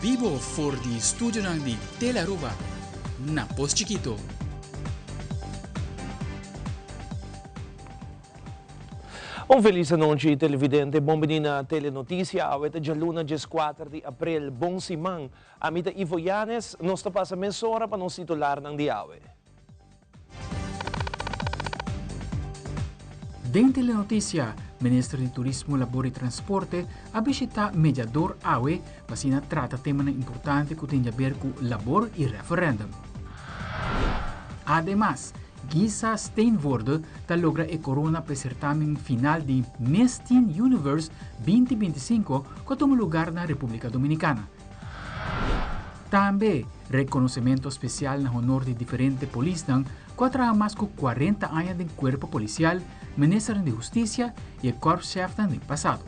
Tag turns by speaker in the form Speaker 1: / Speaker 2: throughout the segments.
Speaker 1: bibo for di studionan di Telearuba na Pos Chikito.
Speaker 2: Un felis anochi televidente, bon bini na Telenoticia. Awe ta djaluna 14 di april. Bon siman. Ami ta Ivo Yanes, nos ta pasa mesora pa nos titularnan di awe.
Speaker 1: Den Telenoticia, Minister di Turismo, Labor y Transporte a bishita Mediador awe pa asina trata temanan importante cu tin di haber cu labor y referendum. Ademas, Gisa Steenvoorde ta logra e corona pa e certamen final di Miss Teen Universe 2025 cu a tuma lugar na Republica Dominicana. Tambe, reconocemento special na honor di diferente polisnan cu a traha mas cu 40 aña den cuerpo policial, ministernan di husticia y e korpschefnan den pasado.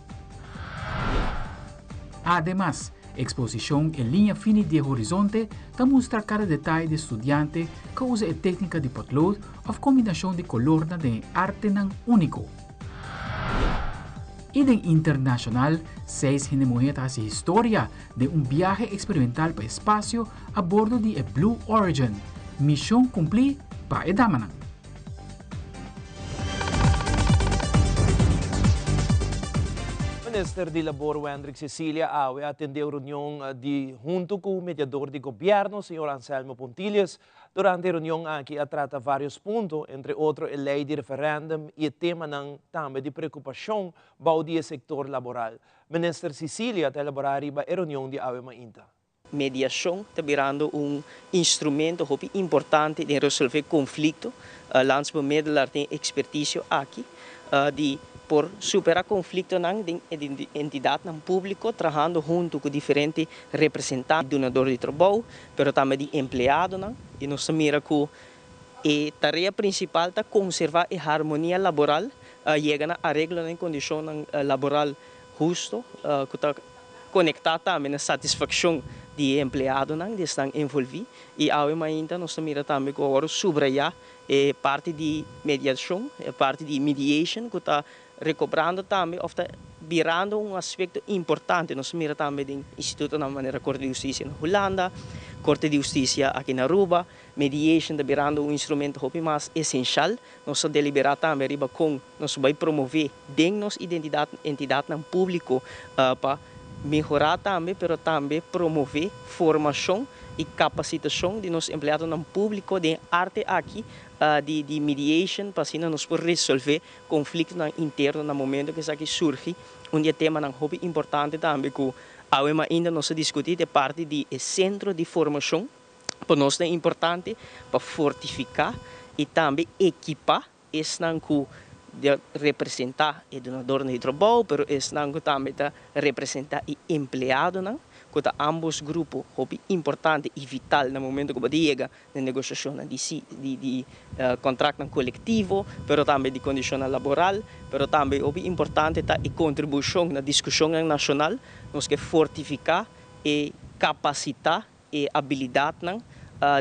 Speaker 1: Ademas, exposicion E Liña Fini di e Horizonte ta mustra cada detaye di studiante cu a usa e tecnica di potlood of combinacion di colornan den e artenan unico. Y den internacional, seis hende muher ta haci historia den un biahe experimental pa espacio a bordo di e Blue Origin. Mision cumpli pa e damanan.
Speaker 2: Minister di Labor Wendrick Cecilia awe a atende un reunion di hunto cu mediador di gobierno, señor Anselmo Pontilius. Durante e reunion aki a trata varios punto, entre otro e ley di referendum y e temanan tambe di preocupacion bou di e sector laboral. Minister Cecilia ta elabora riba e reunion di awe mainta.
Speaker 3: Mediashon ta birando un instrumento hopi importante den resolvé konflikto. Landsbemiddelaar tin e ekspertisio aki di por superá konfliktonan den entidatnan públiko trahando huntu ku diferente representante di dunador di trabou, pero tambe di empleadonan. I nos ta mira ku e tarea prinsipal ta konservá e harmonia laboral, yega na areglonan i kondishonnan laboral husto ku ta konektá tambe na satisfakshon di e empleadonan di esnan envolví. I awe mainta nos ta mira tambe ku awor subrayá e parti di mediashon, e parti di mediation ku ta rekobrando tambe òf ta birando un aspekto importante. Nos ta mira tambe den institutonan manera Korte di Hustisia na Hulanda, Korte di Hustisia aki na Aruba, mediation ta birando un instrumento hopi mas esenshal. Nos ta deliberá tambe riba kon nos bai promové den nos identidat entidatnan públiko pa mehorá tambe pero tambe promové formashon i kapasitashon di nos empleadonan públiko den e arte aki di di mediation pa asina nos por resolvé konfliktonan interno na momento ku esaki surgi. Un di e temanan hopi importante tambe ku awe mainda nos a diskutí ta e parti di e sentro di formashon. Pa nos ta importante pa fortifiká i tambe ekipá esnan ku ta representá e dunadornan di trabou, pero esnan ku tambe ta representá e empleadonan, ku ta ámbos grupo hopi importante i vital na momento ku bo ta yega na negoshashonnan di di kontraktnan kolektivo, pero tambe di kondishonnan laboral. Pero tambe hopi importante ta e kontribushon na diskushonnan nashonal. Nos ke fortifiká e kapasitá E abilidatnan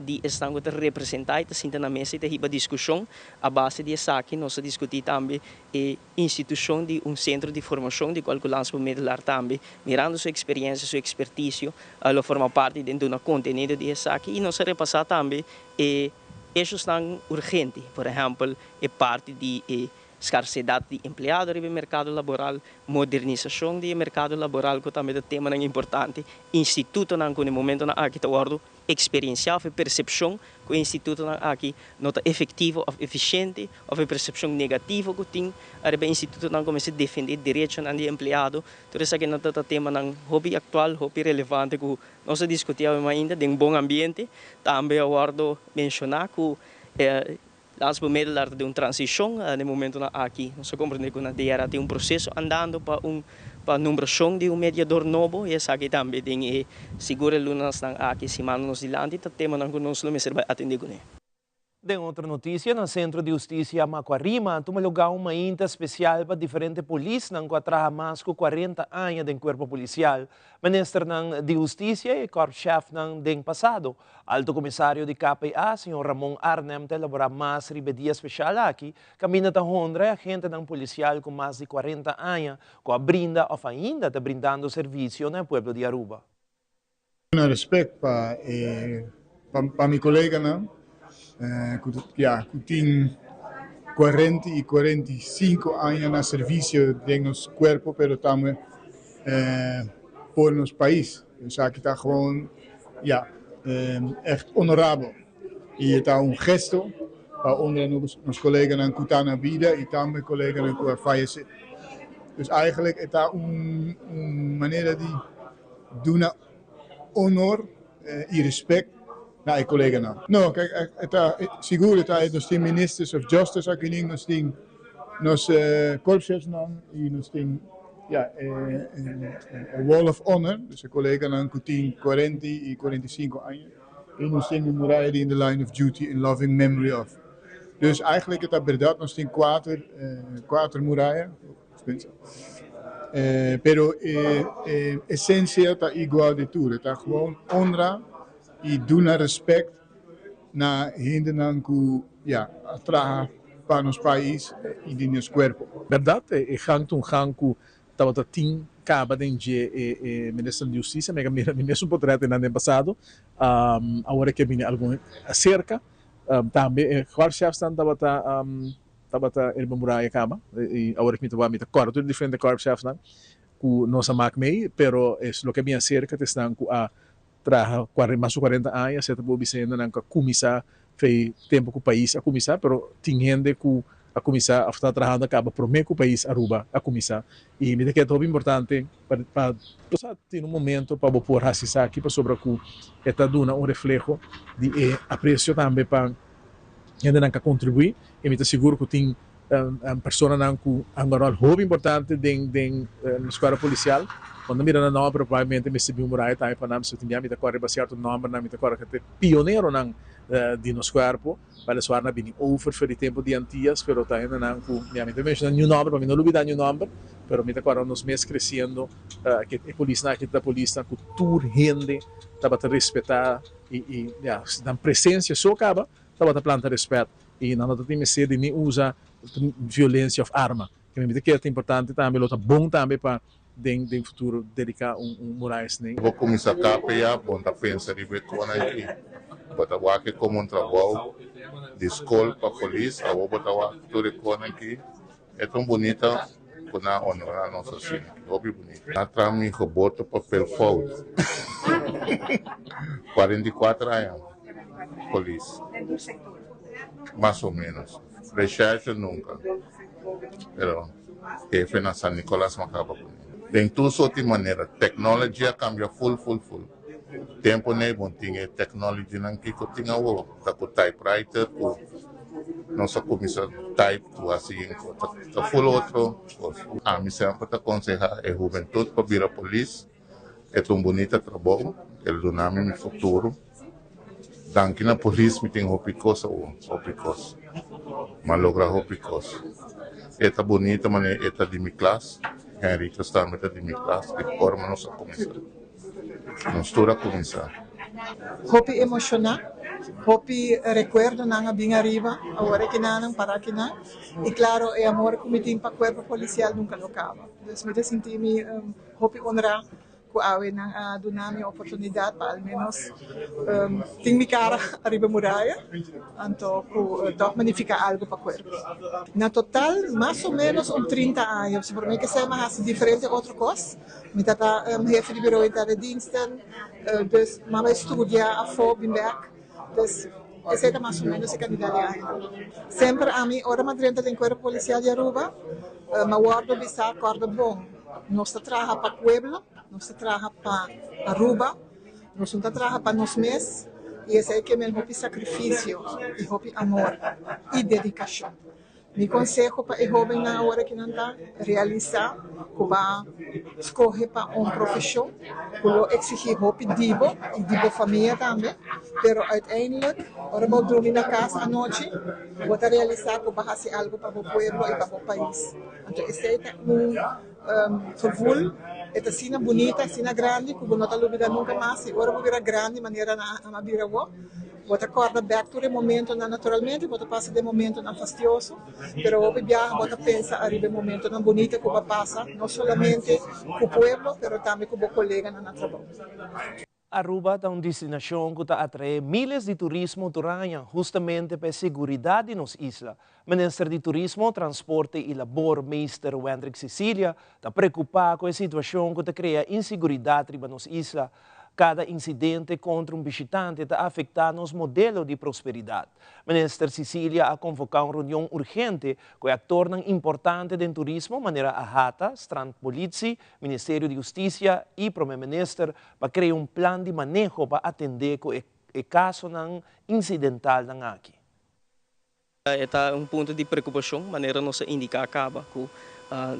Speaker 3: di esnan ku ta representá i ta sinta na mesa i ta hiba diskushon. A base di esaki nos a diskutí tambe e institushon di un sentro di formashon di kual ku Landsbemiddelaar tambe, mirando su eksperiensia, su ekspertisio, lo forma parti den duna kontenido di esaki. I nos a repasá tambe e eshosnan urgente, por ehèmpel e parti di e Skarsedat di empleado riba e merkado laboral, modernisashon di e merkado laboral ku tambe ta temanan importante, institutonan ku na e momentonan aki ta wòrdu eksperensiá òf e persepshon ku e institutonan aki no ta efektivo òf efisiente òf e persepshon negativo ku tin ariba e institutonan ku mester defendé derechonan di empleado. Tur esakinan ta ta temanan hopi aktual, hopi relevante ku nos a diskutí awe mainta den bon ambiente. Tambe a wòrdu menshoná ku e Landsbemiddelaar ta den un transishon na e momentonan aki. Nos a komprendé ku na DRA tin un proseso andando pa un pa nombrashon di un mediador nobo i esaki tambe den e sigur e lunasnan aki, simannan nos dilanti, ta temanan ku nos lo mester bai atendé kuné.
Speaker 2: Den otro noticia, na Centro di Husticia Macuarima a tuma lugar un mainta special pa diferente polisnan cu a traha mas cu 40 aña den cuerpo policial. Ministernan di Husticia y korpschefnan den pasado Alto Comisario di KPA, señor Ramon Arnhem ta elabora mas riba e dia special aki, caminda ta honra e agentenan policial cu mas di 40 aña cu a brinda of ainda ta brindando servicio na e pueblo di Aruba.
Speaker 4: Duna respect pa e pa mi coleganan cu ya cu tin cuarenta y 45 aña na servicio den nos cuerpo, pero tambe por nos pais. Esaki ta gewoon, ya, echt honorabel y ta un gesto pa honra nos coleganan cu ta na bida y tambe coleganan cu a fayece. Dus eigenlijk e ta un manera di duna honor y respect na e coleganan. No, kijk, e ta sigur e ta nos tin Ministers of Justice aki, nos tin nos korpschefsnan y nos tin, ja, e Wall of Honor, dus e coleganan cu tin 40 y 45 aña. Y nos tin e muraya di In the Line of Duty, in loving memory of. Dus eigenlijk e ta berdad, nos tin cuater muraya, pero e esencia ta igual di tur. Ta gewoon honra y duna respect na hendenan cu, ja, a traha pa nos pais y di nos cuerpo.
Speaker 5: Berdad, e gang ta un gang cu tabata tin caba den dje e minister di Husticia, mi a mira mi mes un portret den pasado, awor cu bini algun acerca, tambe e korpschefsnan tabata riba muraya caba, y awor cu mi ta corda tur diferente korpschefsnan cu nos a maak mee, pero es loke bin acerca ta esnan cu a traha mas cu 40 aña, cierto bo bisa hendenan cu a cuminsa fei tempo cu pais a cuminsa, pero tin hende cu a cuminsa of ta trahando caba prome cu pais Aruba a cuminsa. Y mi ta kere hopi importante pa tin un momento pa bo por haci esaki, pasobra cu e ta duna un refleho di e aprecio tambe pa hendenan cu a contribui, y mi ta sigur cu tin personanan cu a hunga rol hopi importante den escuadra policial. Cuando mira nan nomber, probablemente mester bin un muraya tambe pa nan, pasobra tin bia mi ta corda riba cierto nombernan, mi ta corda cu ta pioneronan di nos cuerpo, weliswaar nan a bini over for di tempo di Antillas, pero ta hendenan cu mi ta menciona niun nomber pa mi no lubida niun nomber, pero mi ta corda nos mes creciendo cu e polisnan aki ta polisnan cu tur hende tabata respeta y, ja, nan presencia so caba tabata planta respet y nan no ta tin mester di ni usa violencia of arma. Cu mi ta kere ta importante tambe, lo ta bon tambe pa den futuro dedica un muraya asina.
Speaker 6: Bo cuminsa KPA, bo ta pensa riba e cona aki. Bo ta wak como un trabou di scol pa polis, awor bo ta wak tur e cona aki. E ta un bunita cu nan honora nos asina. Hopi bunita. Na traha mi geboortepapel fout. 44 aña polis. Mas o menos. Recherche nunca. Pero jefe na San Nicolas m'a caba cu ne. Den tur soort di manera. Technology a cambia full, full, full. Tempo nee bon tin e technology nan kico tin awo. Ta cu typewriter cu nos a cuminsa type cu haci ta full otro cos. Ami semper ta aconseha e hubentud pa bira polis. E ta un bunita trabou. El duna mi mi futuro. Danki na polis mi tin hopi cos awo. Hopi cos. M'a logra hopi cos. E ta bunita manera e ta di mi klas. Henriquez tambe ta di mi klas. Di forma nos a cuminsa. Nos tur a cuminsa.
Speaker 7: Hopi emociona, hopi recuerdonan a bin ariba awor akinan para akinan y claro, e amor cu mi tin pa cuerpo policial nunca lo caba. Dus mi ta sinti mi hopi honra cu awe nan a duna mi oportunidad pa al menos tin mi cara ariba muraya, anto cu toch magnifica algo pa cuerpo. Na total, mas o menos un 30 aña, pasobra mi ke sa mi a haci diferente otro cos. Mi tata jefe di bureau interne diensten, dus m'a bay studia afo bin bek, dus esey ta mas o menos e cantidad di aña. Semper ami ora m'a drenta den Cuerpo Policial di Aruba, m'a wordo bisa: "Corda bon, nos ta traha pa pueblo, nos ta traha pa Aruba, nos no ta traha pa nos mes", y esey ke men hopi sacrificio y hopi amor y dedicacion. Mi conseho pa e hobennan awor cu nan ta realisa cu bo a scoge pa un profesion cu lo exigi hopi di bo y di bo famia tambe, pero uiteindelijk, ora bo drumi na cas anochi, bo ta realisa cu bo a haci algo pa bo pueblo y pa bo pais. Anto esey ta un gevoel, e ta asina bunita, asina grandi cu bo no ta lubida nunca mas, y ora bo bira grandi manera nan a bira awor, bo ta corda back tur e momentonan. Naturalmente bo ta pasa den momentonan fastioso, pero hopi biaha bo ta pensa ariba e momentonan bunita cu bo a pasa, no solamente cu pueblo, pero tambe cu bo coleganan na trabou.
Speaker 2: Aruba ta un destinashon ku ta atraé miles di turismo tur aña, hustamente pa e seguridat di nos isla. Minister di Turismo, Transporte i Labor, Meester Wendrick Cecilia, ta preokupá ku e situashon ku ta krea inseguridat riba nos isla. Kada insidente kontra un bishitante ta afektá nos modelo di prosperidat. Minister Cecilia a konvoká un reunion urgente ku e aktornan importante den turismo manera AHATA, Strandpolitie, Ministerio di Hustisia i Prome Minister pa krea un plan di maneho pa atendé ku e e kasonan insidentalnan aki.
Speaker 3: E ta un punto di preokupashon, manera nos a indiká kaba ku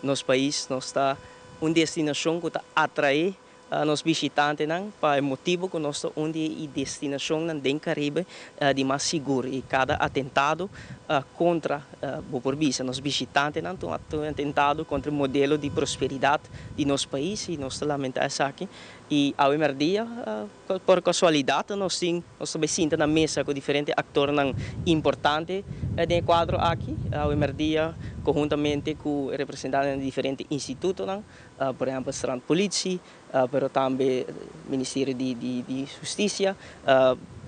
Speaker 3: nos pais nos ta un destinashon ku ta atraé nos bishitantenan pa e motibu ku nos ta un di e destinashonnan den Karibe di mas sigur i kada atentado kontra bo por bisa nos bishitantenan ta un atentado kontra e modelo di prosperidat di nos pais i nos ta lamentá esaki i awe mèrdia por kasualidat nos tin nos ta bai sinta na mesa ku diferente aktornan importante den e kuadro aki awe mèrdia konhuntamente ku representantenan di diferente institutonan por ehèmpel Strandpolitie pero tambe Ministerio di Hustisia.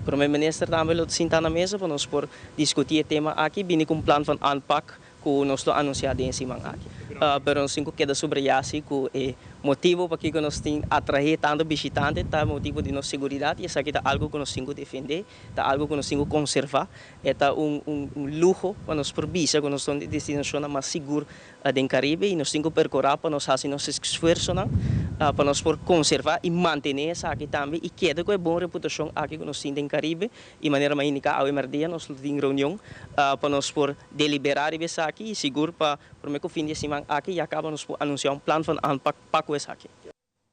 Speaker 3: Prome Minister tambe lo sinta na mesa pa nos por diskutí e tema aki, bini ku un plan van aanpak ku nos lo anunsiá den e siman aki. Pero nos tin ku keda subrayá si ku e motibu pakiko nos tin atraé tantu bishitante ta motibu di nos seguridat i esaki ta algu ku nos tin ku defendé, ta algu ku nos tin ku konservá. E ta un luho pa nos por bisa ku nos ta un di destinashonnan mas sigur den Caribe y nos tin cu percura pa nos haci nos esfuerzonan pa nos por conserva y mantene esaki tambe y keda cu e bon reputacion aki cu nos tin den Caribe y manera mi a indica awe merdia nos lo tin reunion pa nos por delibera riba esaki y sigur pa prome cu fin di e siman aki ya caba nos por anuncia un plan van aanpak pa cu esaki.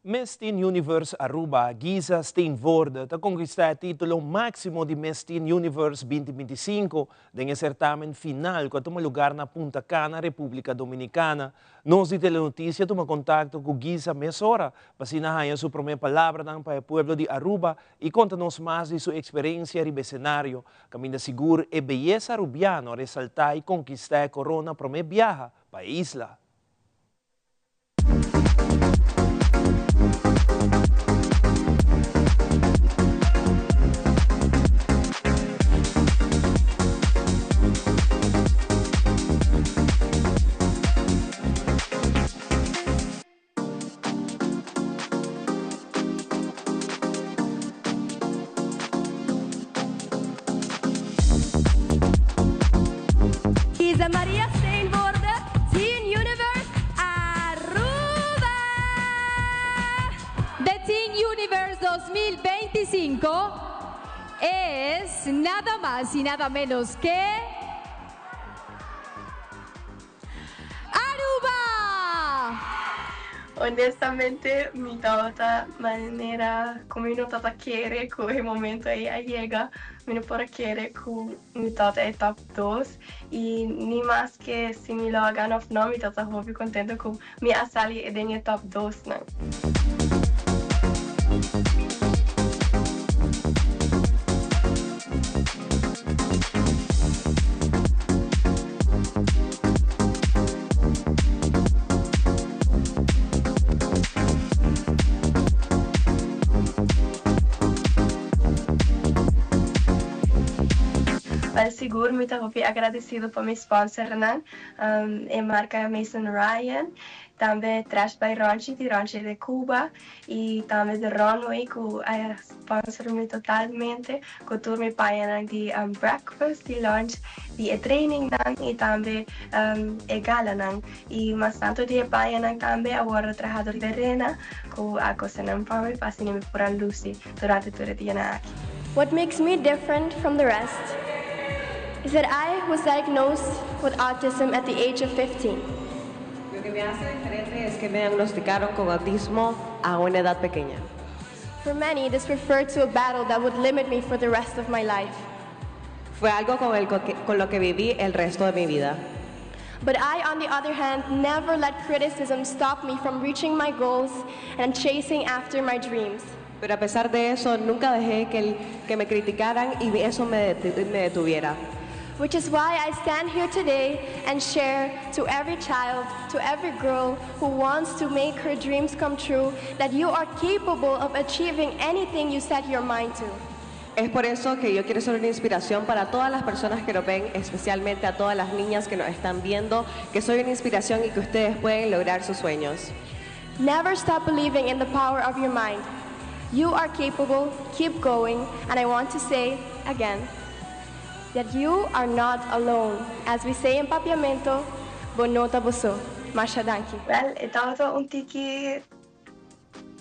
Speaker 2: Miss Teen Universe Aruba, Giza Steenvoorde, ta konkistá e título máksimo di Miss Teen Universe 2025 den e sertámen final ku a tuma lugar na Punta Cana, Repúblika Dominikana. Nos di Telenotisia tuma kontakto ku Giza mesora pa asina haña su promé palabranan pa e pueblo di Aruba i konta nos mas di su eksperensia riba e senario, kaminda sigur e beyesa arubiano a resaltá i konkistá e korona promé biaha pa e isla.
Speaker 8: Isa Maria Steenvoorde, Teen Universe Aruba!
Speaker 9: The Teen Universe 2025 es nada mas y nada menos que Aruba!
Speaker 10: Honestamente mi tabata manera cu mi no tata kere cu e momento ey a yega, mi no por a kere cu mi tata e top dos y ni maske si mi lo a gana of no mi tata hopi contento cu mi a sali den e top dos nan. Wel sigur mi ta hopi agradecido pa mi sponsornan, e marca Mason Ryan, tambe Trash by Ronchi di Ronchi de Cuba y tambe The Runway cu a sponsor mi totalmente cu tur mi pañanan di breakfast, di lunch, di e trainingnan y tambe e galanan. Y mas tanto di e pañanan tambe a wordo traha door Verena cu a cose nan pa mi pa asina mi por a luci durante tur e dianan aki.
Speaker 8: What makes me different from the rest is that I was diagnosed with autism at the age of 15.
Speaker 11: Lo que me hace diferente es que me diagnosticaron con autismo a una edad pequeña.
Speaker 8: For many, this referred to a battle that would limit me for the rest of my life.
Speaker 11: Fue algo con, el, con lo que viví el resto de mi vida.
Speaker 8: But I, on the other hand, never let criticism stop me from reaching my goals and chasing after my dreams.
Speaker 11: Pero a pesar de eso, nunca dejé que, el, que me criticaran y eso me, me detuviera.
Speaker 8: Which is why I stand here today and share to every child, to every girl who wants to make her dreams come true, that you are capable of achieving anything you set your mind to.
Speaker 11: Es por eso que yo quiero ser una inspiración para todas las personas que nos ven, especialmente a todas las niñas que nos están viendo, que soy una inspiración y que ustedes pueden lograr sus sueños.
Speaker 8: Never stop believing in the power of your mind. You are capable, keep going, and I want to say again that you are not alone. As we say in Papiamento, bo no ta bo so. Masha danki.
Speaker 10: Well, e tabata un tiki,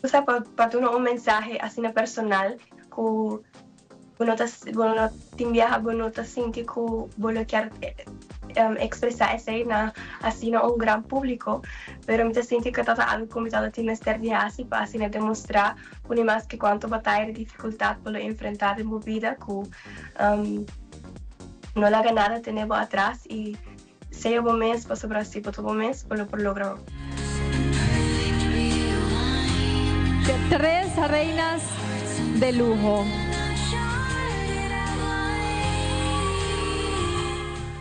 Speaker 10: bo sa, pa pa duna un mensahe asina personal ku bo no ta bo no tin biaha bo no ta sinti ku bo lo kier ekspresá esei na asina un gran públiko, pero mi ta sinti ku e tabata algu ku mi tabata tin mester di hasi pa asina demostrá ku ni maske kuantu bataya di difikultat bo lo enfrentá den bo bida ku no laga nada tene bo atras i sea bo mes pasobra si bo ta bo mes bo lo por logra.
Speaker 9: Tres reinas de luho.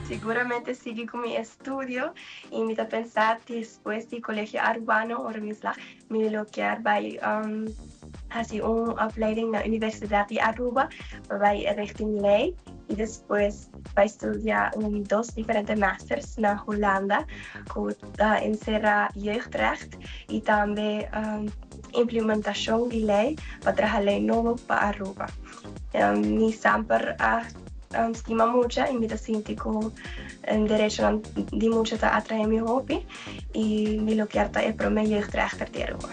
Speaker 10: Siguramente sigui ku mi estudio i mi ta pensa despues di Colegio Arubano ora mi sla Mi lo kier bai hasi un opleiding na Universidad di Aruba pa bai richting ley y despues bai studia un dos diferente masters na Hulanda cu ta encera jeugdrecht y tambe implementacion di ley pa traha ley nobo pa Aruba. Mi semper a stima mucha y mi ta sinti cu derechonan di mucha ta atrae mi hopi. I mi lo kier ta e prome jeugdrechter di Aruba.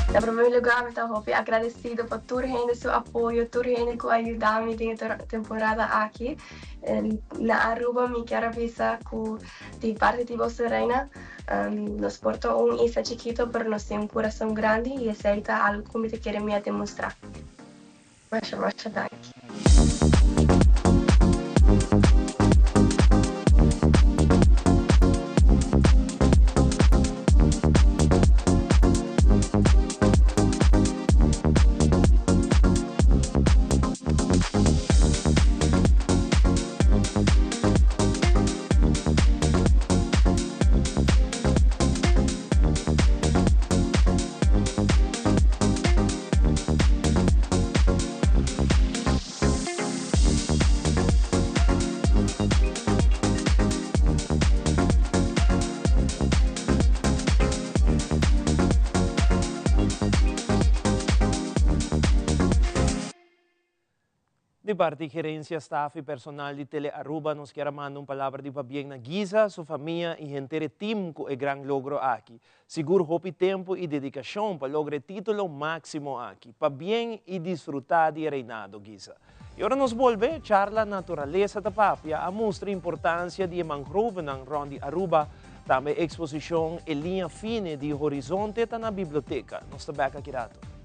Speaker 10: Na prome lugar mi ta hopi agradecido pa tur hende su apoyo, tur hende cu a yuda mi den e temporada aki. Na Aruba mi kier a bisa cu Di parti di boso Reina, nos por ta un isla chikito pero nos tin un kurason grandi i esei ta algu ku mi ta kere mi a demostrá. Masha masha danki.
Speaker 2: Di parti gerencia, staf y personal di Tele Aruba nos kier a manda un palabra di pabien na Giza, su famia y henter e team cu e gran logro aki. Sigur hopi tempo y dedicacion pa logra e titulo maximo aki. Pabien y disfruta di e reinado, Giza. Y ora nos bolbe, charla Naturalesa ta Papia a mustra importancia di e mangrovenan rond di Aruba. Tambe e exposicion E Liña Fini di Horizonte ta na biblioteca. Nos ta bek aki rato.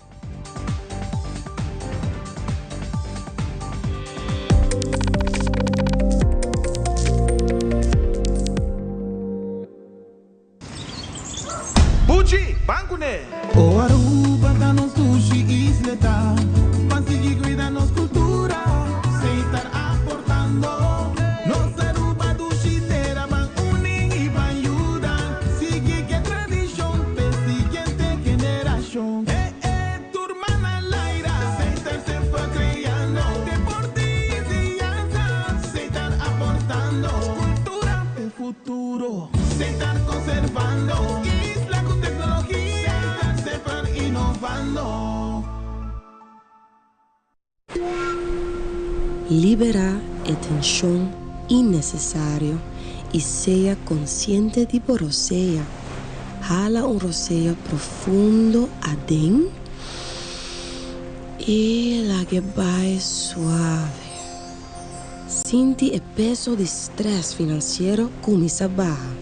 Speaker 12: Buchi, ban kuné! O Aruba ta nos dushi isleta, Ban sigui cuida nos cultura, Seitar aportando. Nos Aruba dushi tera, Ban uni y ban yuda, Sigui ke tradicion p'e siguiente generacion. E e tur man al aire, Seitar semper creando, Deporte y enseñanza, Seitar aportando. Cultura p'e futuro. Seitar conservando, Isla cu tecnologia, Seitar semper innovando.
Speaker 13: Liberá e tenshon innesesario i sea konsiente di bo rosea. Hala un rosea profundo aden i lag'e bai suave. Sinti e peso di strès finansiero kuminsá baha.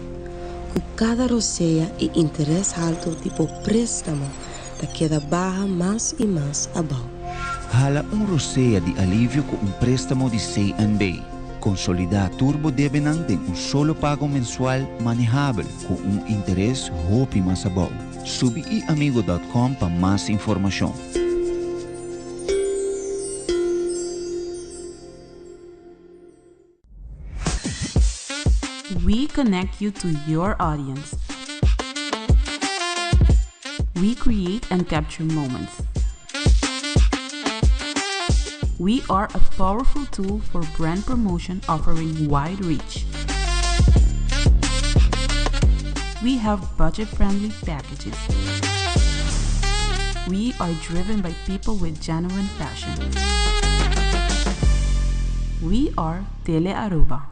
Speaker 13: Ku kada rosea e interes haltu di bo préstamo ta keda baha mas i mas abou.
Speaker 14: Hala un rosea di alivio ku un préstamo di CNB. Konsolidá tur bo debenan den un solo pago mensual manehabel ku un interes hopi mas abou. Subi iamigo dòt kòm pa mas informashon.
Speaker 15: We connect you to your audience. We create and capture moments. We are a powerful tool for brand promotion offering wide reach. We have budget friendly packages. We are driven by people with genuine passion. We are Tele Aruba.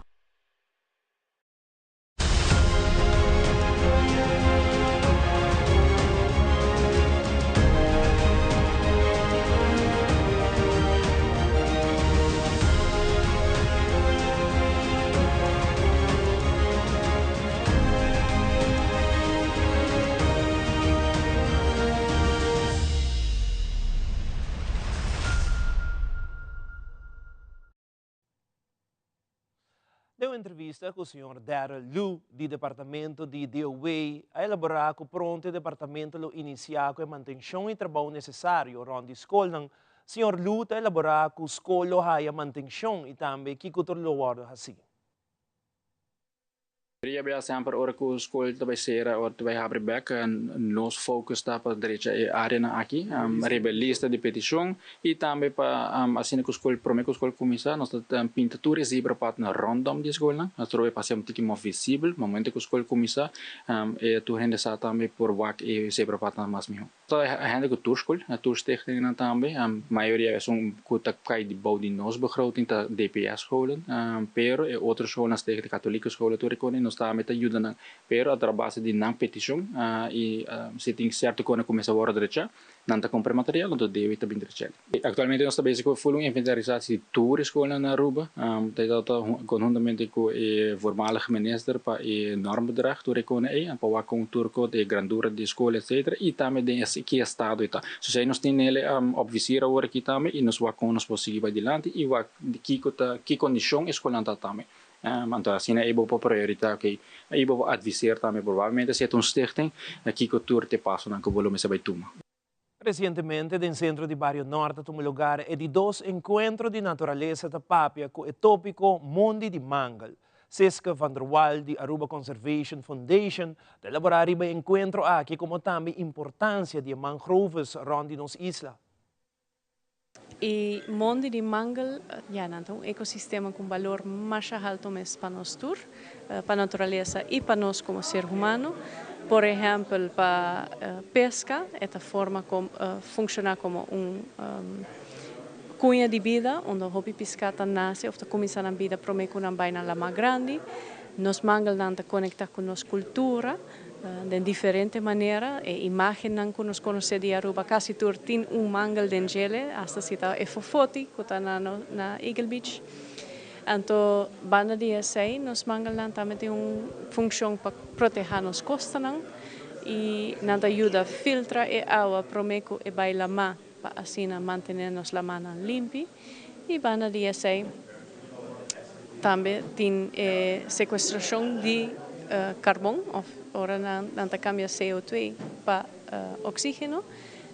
Speaker 2: Den un entrevista cu señor Darrell Lu di Departamento di DOW a elabora cu pronto e departamento lo inicia cu e mantencion y trabou necesario rond di scolnan. Señor Lu ta elabora cu scol lo haya mantencion y tambe kico tur lo wordo haci.
Speaker 16: Mayoria bia semper ora ku skol ta bai sera ora ta bai habri bek nos focus ta pa drecha e areanan aki riba e lista di petishon i tambe pa asina ku skol prome ku skol kuminsá nos ta pinta tur e zebrapad na rondom di e skolnan nos ta roba e pa hasi un tiki mas visibel momento ku skol kuminsá e tur hende sa tambe por wak e zebrapadnan mas mihó. Ta hende ku tur skol, tur stichtingnan tambe. Mayoria esun ku ta kai di bou di nos begroting ta DPS scholen, pero e otro skolnan, stichting Katolike scholen tur e kone nos tambe ta yuda nan, pero a base di nan petishon i si tin sierto kone ku mester wòrdu drechá, nan ta kumpra e material anto debi ta bin drech'el. Aktualmente nos ta bezig ku ful un inventarisatie di tur e skolnan na Aruba. Ta ta konhuntamente ku e voormalige minister pa e normbedrag tur e kone ei, pa wak kon tur kot e grandura di e skol etcetera i tambe den e ki estado e ta. So esei nos tin nele op visier awor aki tambe i nos wak kon nos por sigui bai dilanti i wak di kiko ta ki kondishon e skolnan ta tambe. Anto asina ei bo por priorita oke ei bo por adviseer tambe probablemente si e ta un stichting kiko tur ta e pasonan ku bo lo mester bai tuma.
Speaker 2: Resientemente den sentro di Bario Nort a tuma lugar e di dos enkuentro di naturalesa ta papia ku e tópiko Mondi di Mangel. Siska van der Wal di Aruba Conservation Foundation ta elaborá riba e enkuentro aki komo tambe importansia di e mangroves rònt di nos isla.
Speaker 17: E mondi di mangel, ya, nan ta un ecosistema cu un balor masha halto mes pa nos tur, pa naturalesa y pa nos como ser humano. Por ehempel, pa pesca e ta forma funciona como un cuña di bida unda hopi pisca ta nace of ta cuminsa nan bida prome cu nan bay na lama grandi. Nos mangelnan ta conecta cu nos cultura. Den diferente manera, e imágennan ku nos konosé di Aruba kasi tur tin un mangel den djele, asta si ta e fofoti ku ta na na Eagle Beach. Anto banda di esei nos mangelnan tambe tin un funshon pa protehá nos kostanan i nan ta yuda filtra e awa promé ku e bai lamá pa asina mantené nos lamánan limpi. I banda di esei tambe tin e sekuestrashon di karbon òf ora nan ta kambia CO2 pa oksígeno,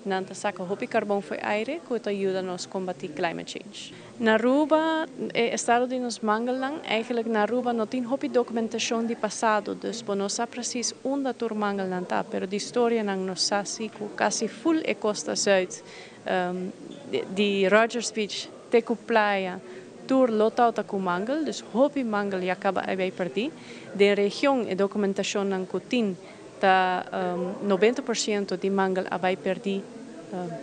Speaker 17: nan ta saka hopi karbon for e aire ku ta yuda nos kombatí climate change. Na Aruba e estado di nos mangelnan, eigenlijk na Aruba no tin hopi dokumentashon di pasado, dus bo no sa presis unda tur mangelnan ta, pero di storianan nos sa si ku kasi ful e kosta zuid Di Rogers Beach te ku playa tur lo tauta ku mangel, dus hopi mangel ya kaba a bay perdí. Den region e dokumentashonnan ku tin ta 90% di mangel a bay perdí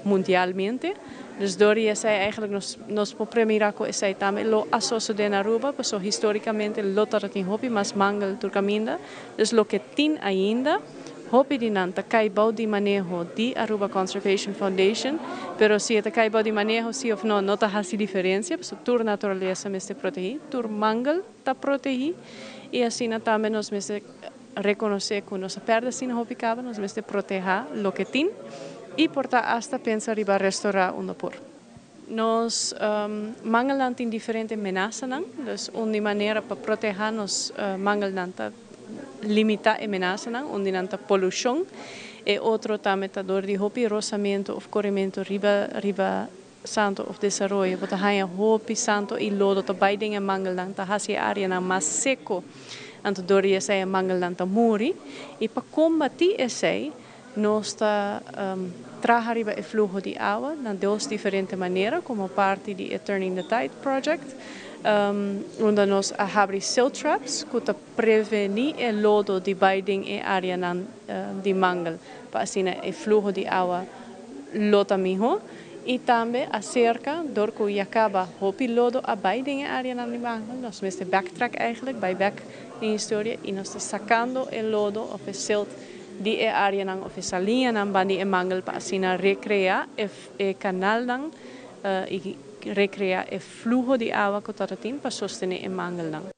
Speaker 17: mundialmente. Dus dor di esei eigenlijk nos nos por premira ku esei tambe lo a sosodé na Aruba, paso histórikamente lo tabatin hopi mas mangel tur kaminda. Dus loke tin ainda. Hopi di nan ta kai bou di maneho di Aruba Conservation Foundation, pero si e ta kai bou di maneho si of no, no ta hasi diferencia, pasobra tur naturalesa mester protehí, tur mangel ta protehí, y asina tambe nos mester reconoce cu nos a perde asina hopi caba, nos mester protehá loke tin y por ta hasta pensa riba restorá unda por. Nos mangelnan tin diferente menasanan, dus un di manera pa proteha nos mangelnan ta limita e menasanan, un di nan ta polushon, e otro tambe ta dor di hopi rosamento of coremento riba riba santo of desaroyo. Bo ta haña hopi santo y lodo ta bay den e mangelnan, ta haci e areanan mas seco, anto dor di esey e mangelnan ta muri y pa combati esey Nos ta traha riba e fluho di awa na dos diferente manera komo parti di e Turning the Tide Project, unda nos a habri silt traps ku ta prevení e lodo di bai den e áreanan di mangel pa asina e fluho di awa lo ta mihó i tambe aserka dor ku ya kaba hopi lodo a bai den e áreanan di mangel nos mester backtrack eigenlijk, bai bek den historia i nos ta sakando e lodo òf e silt di e áreanan òf e saliñanan ban di e mangel pa asina rekreá e e kanalnan i rekreá e fluho di awa ku ta tin pa sostené e mangelnan.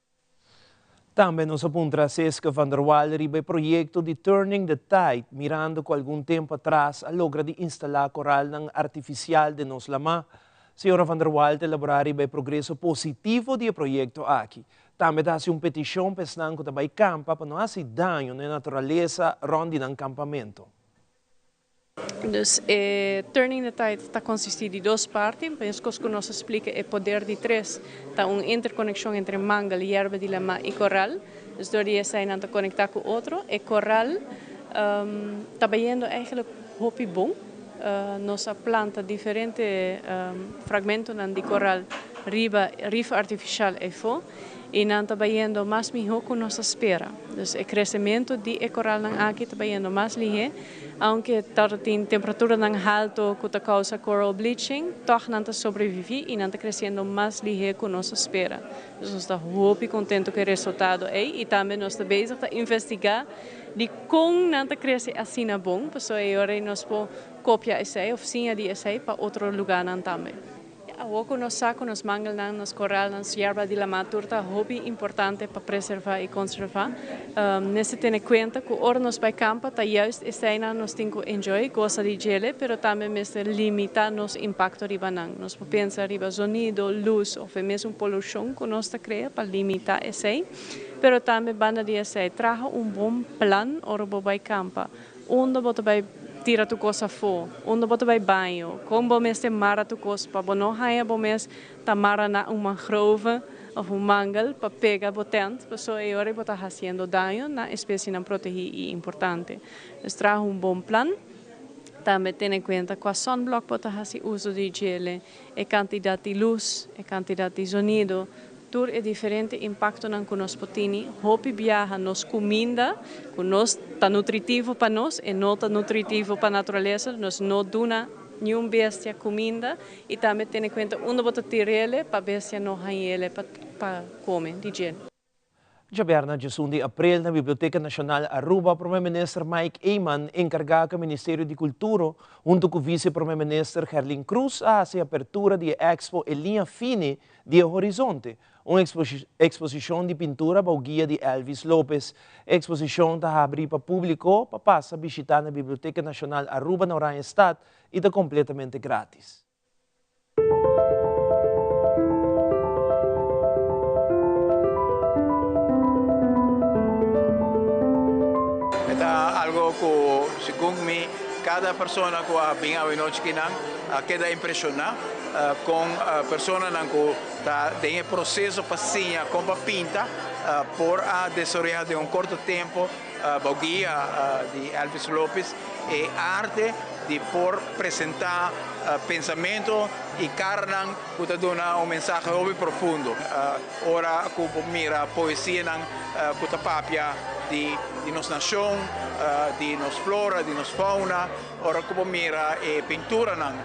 Speaker 2: Tambe nos a puntra Ciska van der Wal riba e proyekto di Turning the Tide mirando ku algun tempu atras a logra di instalá koralnan artifisial den nos lamá. Señora van der Wal ta elaborá riba e progreso positivo di e proyekto aki. Tambe ta hasi un petishon pa esnan ku ta bai kampa pa no hasi daño na e naturalesa rònt di nan kampamentu.
Speaker 17: Dus e Turning the Tide ta konsistí di dos parti. Meskos ku nos a splika e poder di tres ta un interkonekshon entre mangel, yerba di lamá i koral. Dus dor di esei nan ta konektá ku otro. E koral ta bayendo eigenlijk hopi bon. Nos a planta diferente fragmentonan di koral riba rif artifishal eifó i nan ta bayendo mas mihó ku nos a spera. Dus e kresementu di e koralnan aki ta bayendo mas lihé, aunke tabata tin temperaturanan haltu ku ta kousa coral bleaching, tòg nan ta sobreviví i nan ta kresiendo mas lihé ku nos a spera. Dus nos ta hopi kontentu ku e resultado ei i tambe nos ta bezig ta investigá Di kon nan ta krese asina bon, pasobra e ora ei nos por kopia esei òf siña di esei pa otro lugánan tambe. Awor ku nos sa ku nos mangelnan, nos koralnan, nos yerba di lamá tur ta hopi importante pa preservá i konservá, mester tene kuenta ku ora nos bai kampa ta juist eseinan nos tin ku enjoy, gosa di djele, pero tambe mester limitá nos impakto riba nan. Nos por pensa riba zonido, lus òf e mesun polushon ku nos ta krea pa limitá esei. Pero tambe banda di esei, traha un bon plan ora bo bai kampa. Unda bo ta bai tira tur kos afó? Unda bo ta bai baño? Kon bo mester mara tur kos pa bo no haña bo mes ta mara na un mangrove òf un mangel pa pega bo tènt? Pasobra e ora ei bo ta hasiendo daño na espesienan protegí i importante. Dus traha un bon plan. Tambe tene kuenta kua sunblock bo ta hasi uso di djele, e kantidat di lus, e kantidat di zonido. Tur e diferente impaktonan ku nos por tini, hopi biaha nos kuminda ku nos ta nutritivo pa nos, e no ta nutritivo pa naturalesa, nos no duna niun bestia kuminda i tambe tene kuenta unda bo ta tir'ele pa bestia no hañ'ele pa kome di dje.
Speaker 2: Djabièrnè djesun di aprel na Biblioteca Nacional Aruba, Prome Minister Mike Eman encarga cu e Ministerio di Cultura hunto cu Vice Prome Minister Gerlin Croes a haci apertura di e expo E Liña Fini di e Horizonte, un exposicion di pintura bou guia di Elvis Lopez. E exposicion ta habri pa publico pa pasa bishita na Biblioteca Nacional Aruba na Oranjestad y ta completamente gratis.
Speaker 18: E ta algo cu segun mi cada persona cu a bin awe nochi kinan a keda impresiona con personanan cu ta den e proceso pa siña con pa pinta por a desaroya den un corto tempo Bou guia di Elvis Lopez e arte di por presenta pensamento y caranan cu ta duna un mensahe hopi profundo. Ora cu bo mira poesianan cu ta papia di nos nacion, di nos flora, di nos fauna, ora cu bo mira e pinturanan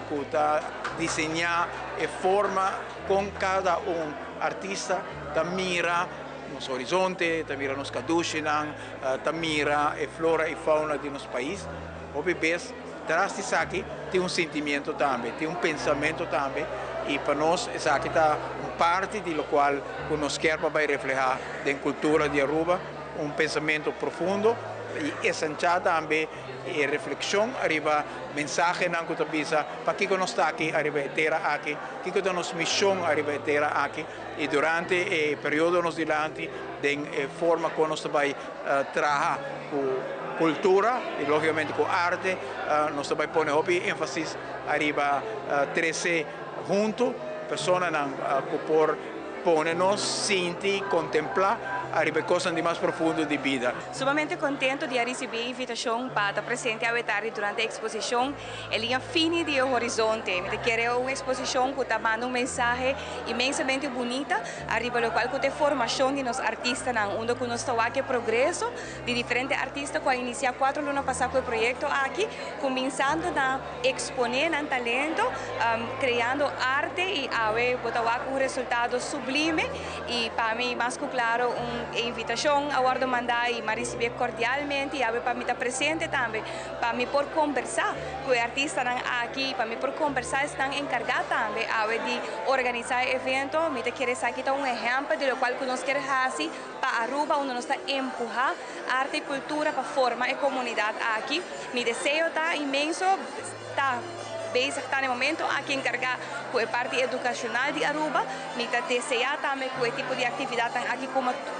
Speaker 18: cu ta diseña e forma con cada un artista ta mira Nos horizonte, ta mira nos kadushinan, ta mira e flora i fauna di nos pais. Hopi bes tras di esaki tin un sentimiento tambe, tin un pensamentu tambe i pa nos esaki ta un parti di lokual ku nos kier pa bai reflehá den kultura di Aruba, un pensamentu profundo. I esenchá tambe e reflekshon ariba mensahenan ku ta bisa pakiko nos ta aki ariba e tera aki, kiko ta nos mishon ariba e tera aki i durante e periodo nos dilanti den e forma kon nos ta bai traha ku kultura i lógikamente ku arte nos ta bai pone hopi énfasis ariba trese huntu personanan ku por pone nos sinti i kontemplá ariba e kosnan di mas profundo di bida.
Speaker 19: Sumamente contento di a ricibi e invitacion pa ta presente awe tardi durante e exposicion E Liña Fini di e Horizonte. Mi ta kere un exposicion cu ta manda un mensahe inmensamente bunita ariba locual cu ta e formacion di nos artistanan, unda cu nos ta wak e progreso di diferente artista cu a inicia cuatro luna pasa cu e proyecto aki, cuminsando na expone nan talento, creando arte y awe bo ta wak un resultado sublime. Y pa mi mas cu claro un invitacion a wordo manda y m'a ricibié cordialmente y awe pa mi ta presente tambe pa mi por combersa cu e artistanan aki y pa mi por combersa esnan encarga tambe awe di organisa e evento. Mi ta kere esaki ta un ehempel di locual cu nos kier haci pa Aruba unda nos ta empuha arte y cultura pa forma e comunidad aki. Mi deseo ta inmenso ta bezig ta na e momento aki encarga cu e parti educacional di Aruba. Mi ta desea tambe cu e tipo di actividadnan aki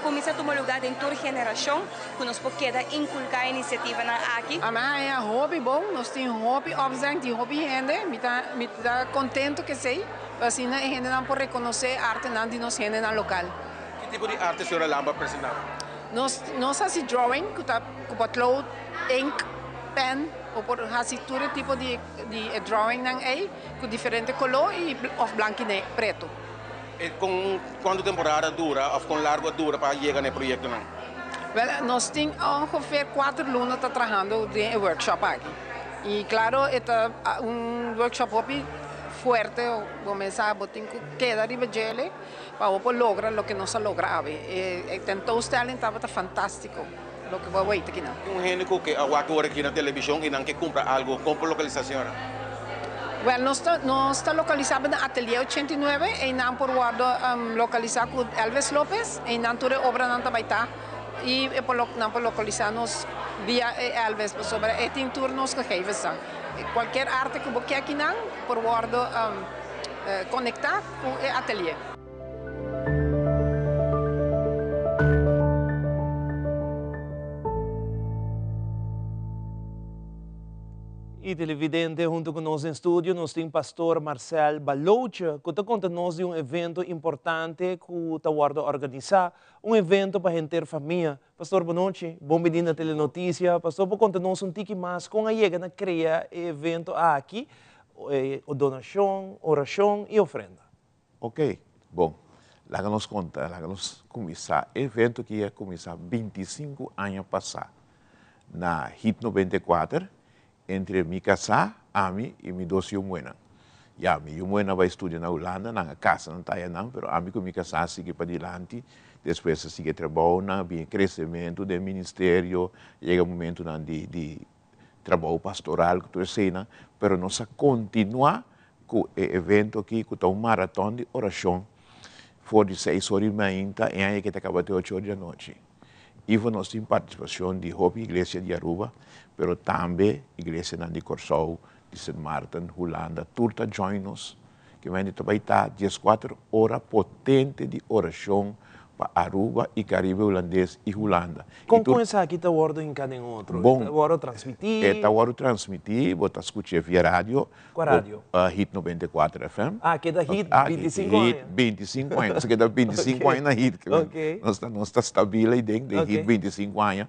Speaker 19: cuminsa tuma lugar den tur generacion, cu nos por keda inculca e iniciativanan aki.
Speaker 20: Ami a haña hopi bon, nos tin hopi opzang, tin hopi hende, mi ta mi ta contento cu esey, pa asina e hendenan por reconoce e artenan di nos hendenan local.
Speaker 21: Ki tipo di arte señora Lamba a presenta?
Speaker 20: Nos nos haci drawing cu ta cu potlood, ink, pen. Bo por hasi tur e tipo di di e drawingnan ei ku diferente koló i òf blank i pretu.
Speaker 21: E kon kuantu temporada a dura òf kon largu a dura pa yega na e proyektonan?
Speaker 20: Wèl, nos tin ongeveer kuater luna ta trahando den e workshop aki. I klaro e ta un workshop hopi fuerte, bo mes sa bo tin ku keda riba djele pa bo por logra loke nos a logra awe. E tentoonstelling tabata fantástiko. Loke bo a weita kinan.
Speaker 21: Un hende ku ke a wak ora aki na televishon i nan ke kumpra algu, kon por lokalisá señora?
Speaker 20: Wèl, nos ta nos ta lokalisá na Atelier 89, einan por wòrdu lokalisá ku Elvis Lopez, einan tur e obranan ta bai ta i e por nan por lokalisá nos via e Elvis pasobra e tin tur nos gegevensnan. Kualkier arte ku bo ke akinan por wòrdu konektá ku e atelier.
Speaker 2: Y televidente, hunto cu nos den studio nos tin Pastor Marcel Baloche cu ta conta nos di un evento importante cu ta wordo organisa, un evento pa henter famia. Pastor, bonochi, bon bini na Telenoticia. Pastor, por conta nos un tiki mas con a yega na crea e evento aki, donacion, oracion y ofrenda?
Speaker 6: Ok, bon, laga nos konta, laga nos kuminsá. E evento aki a kuminsá bintisinku aña pasá na Hit 94 entre mi kasá, ami i mi dos yu muhénan. Ya, mi yu muhénan a bai studia na Hulanda, nan a kasa, nan ta ayanan, pero ami ku mi kasá a sigui padilanti. Despues a sigui e trabounan, a bin e kresementu den ministerio, yega momentunan di di trabou pastoral ku tur eseinan, pero nos a kontinuá ku e evento aki ku ta un maraton di orashon for di seis ora i mainta e aña ke ta kaba te ocho ora di anochi. Ivo nos tin partisipashon di hopi iglesia di Aruba, pero tambe iglesianan di Kòrsou, di Sint Maarten, Hulanda, tur ta join nos. Ke mende ta bai ta dieskuater ora potente di orashon pa Aruba i Karibe Hulandes i Hulanda. I
Speaker 2: Kon
Speaker 6: tur
Speaker 2: kon esaki ta wòrdu hinká den otro? E
Speaker 6: Bon,
Speaker 2: ta wòrdu transmití?
Speaker 6: e ta wòrdu transmití, bo ta skuch'é via radio.
Speaker 2: Kua radio?
Speaker 6: Bo, Hit 94 FM.
Speaker 2: Ah, keda Hit
Speaker 6: Ah,
Speaker 2: bintisinku
Speaker 6: Hit
Speaker 2: aña.
Speaker 6: bintisinku aña. Nos a keda bintisinku aña na Hit.
Speaker 2: Ok.
Speaker 6: Nos ta, nos ta stabil ei den, den Hit
Speaker 2: Ok.
Speaker 6: bintisinku aña.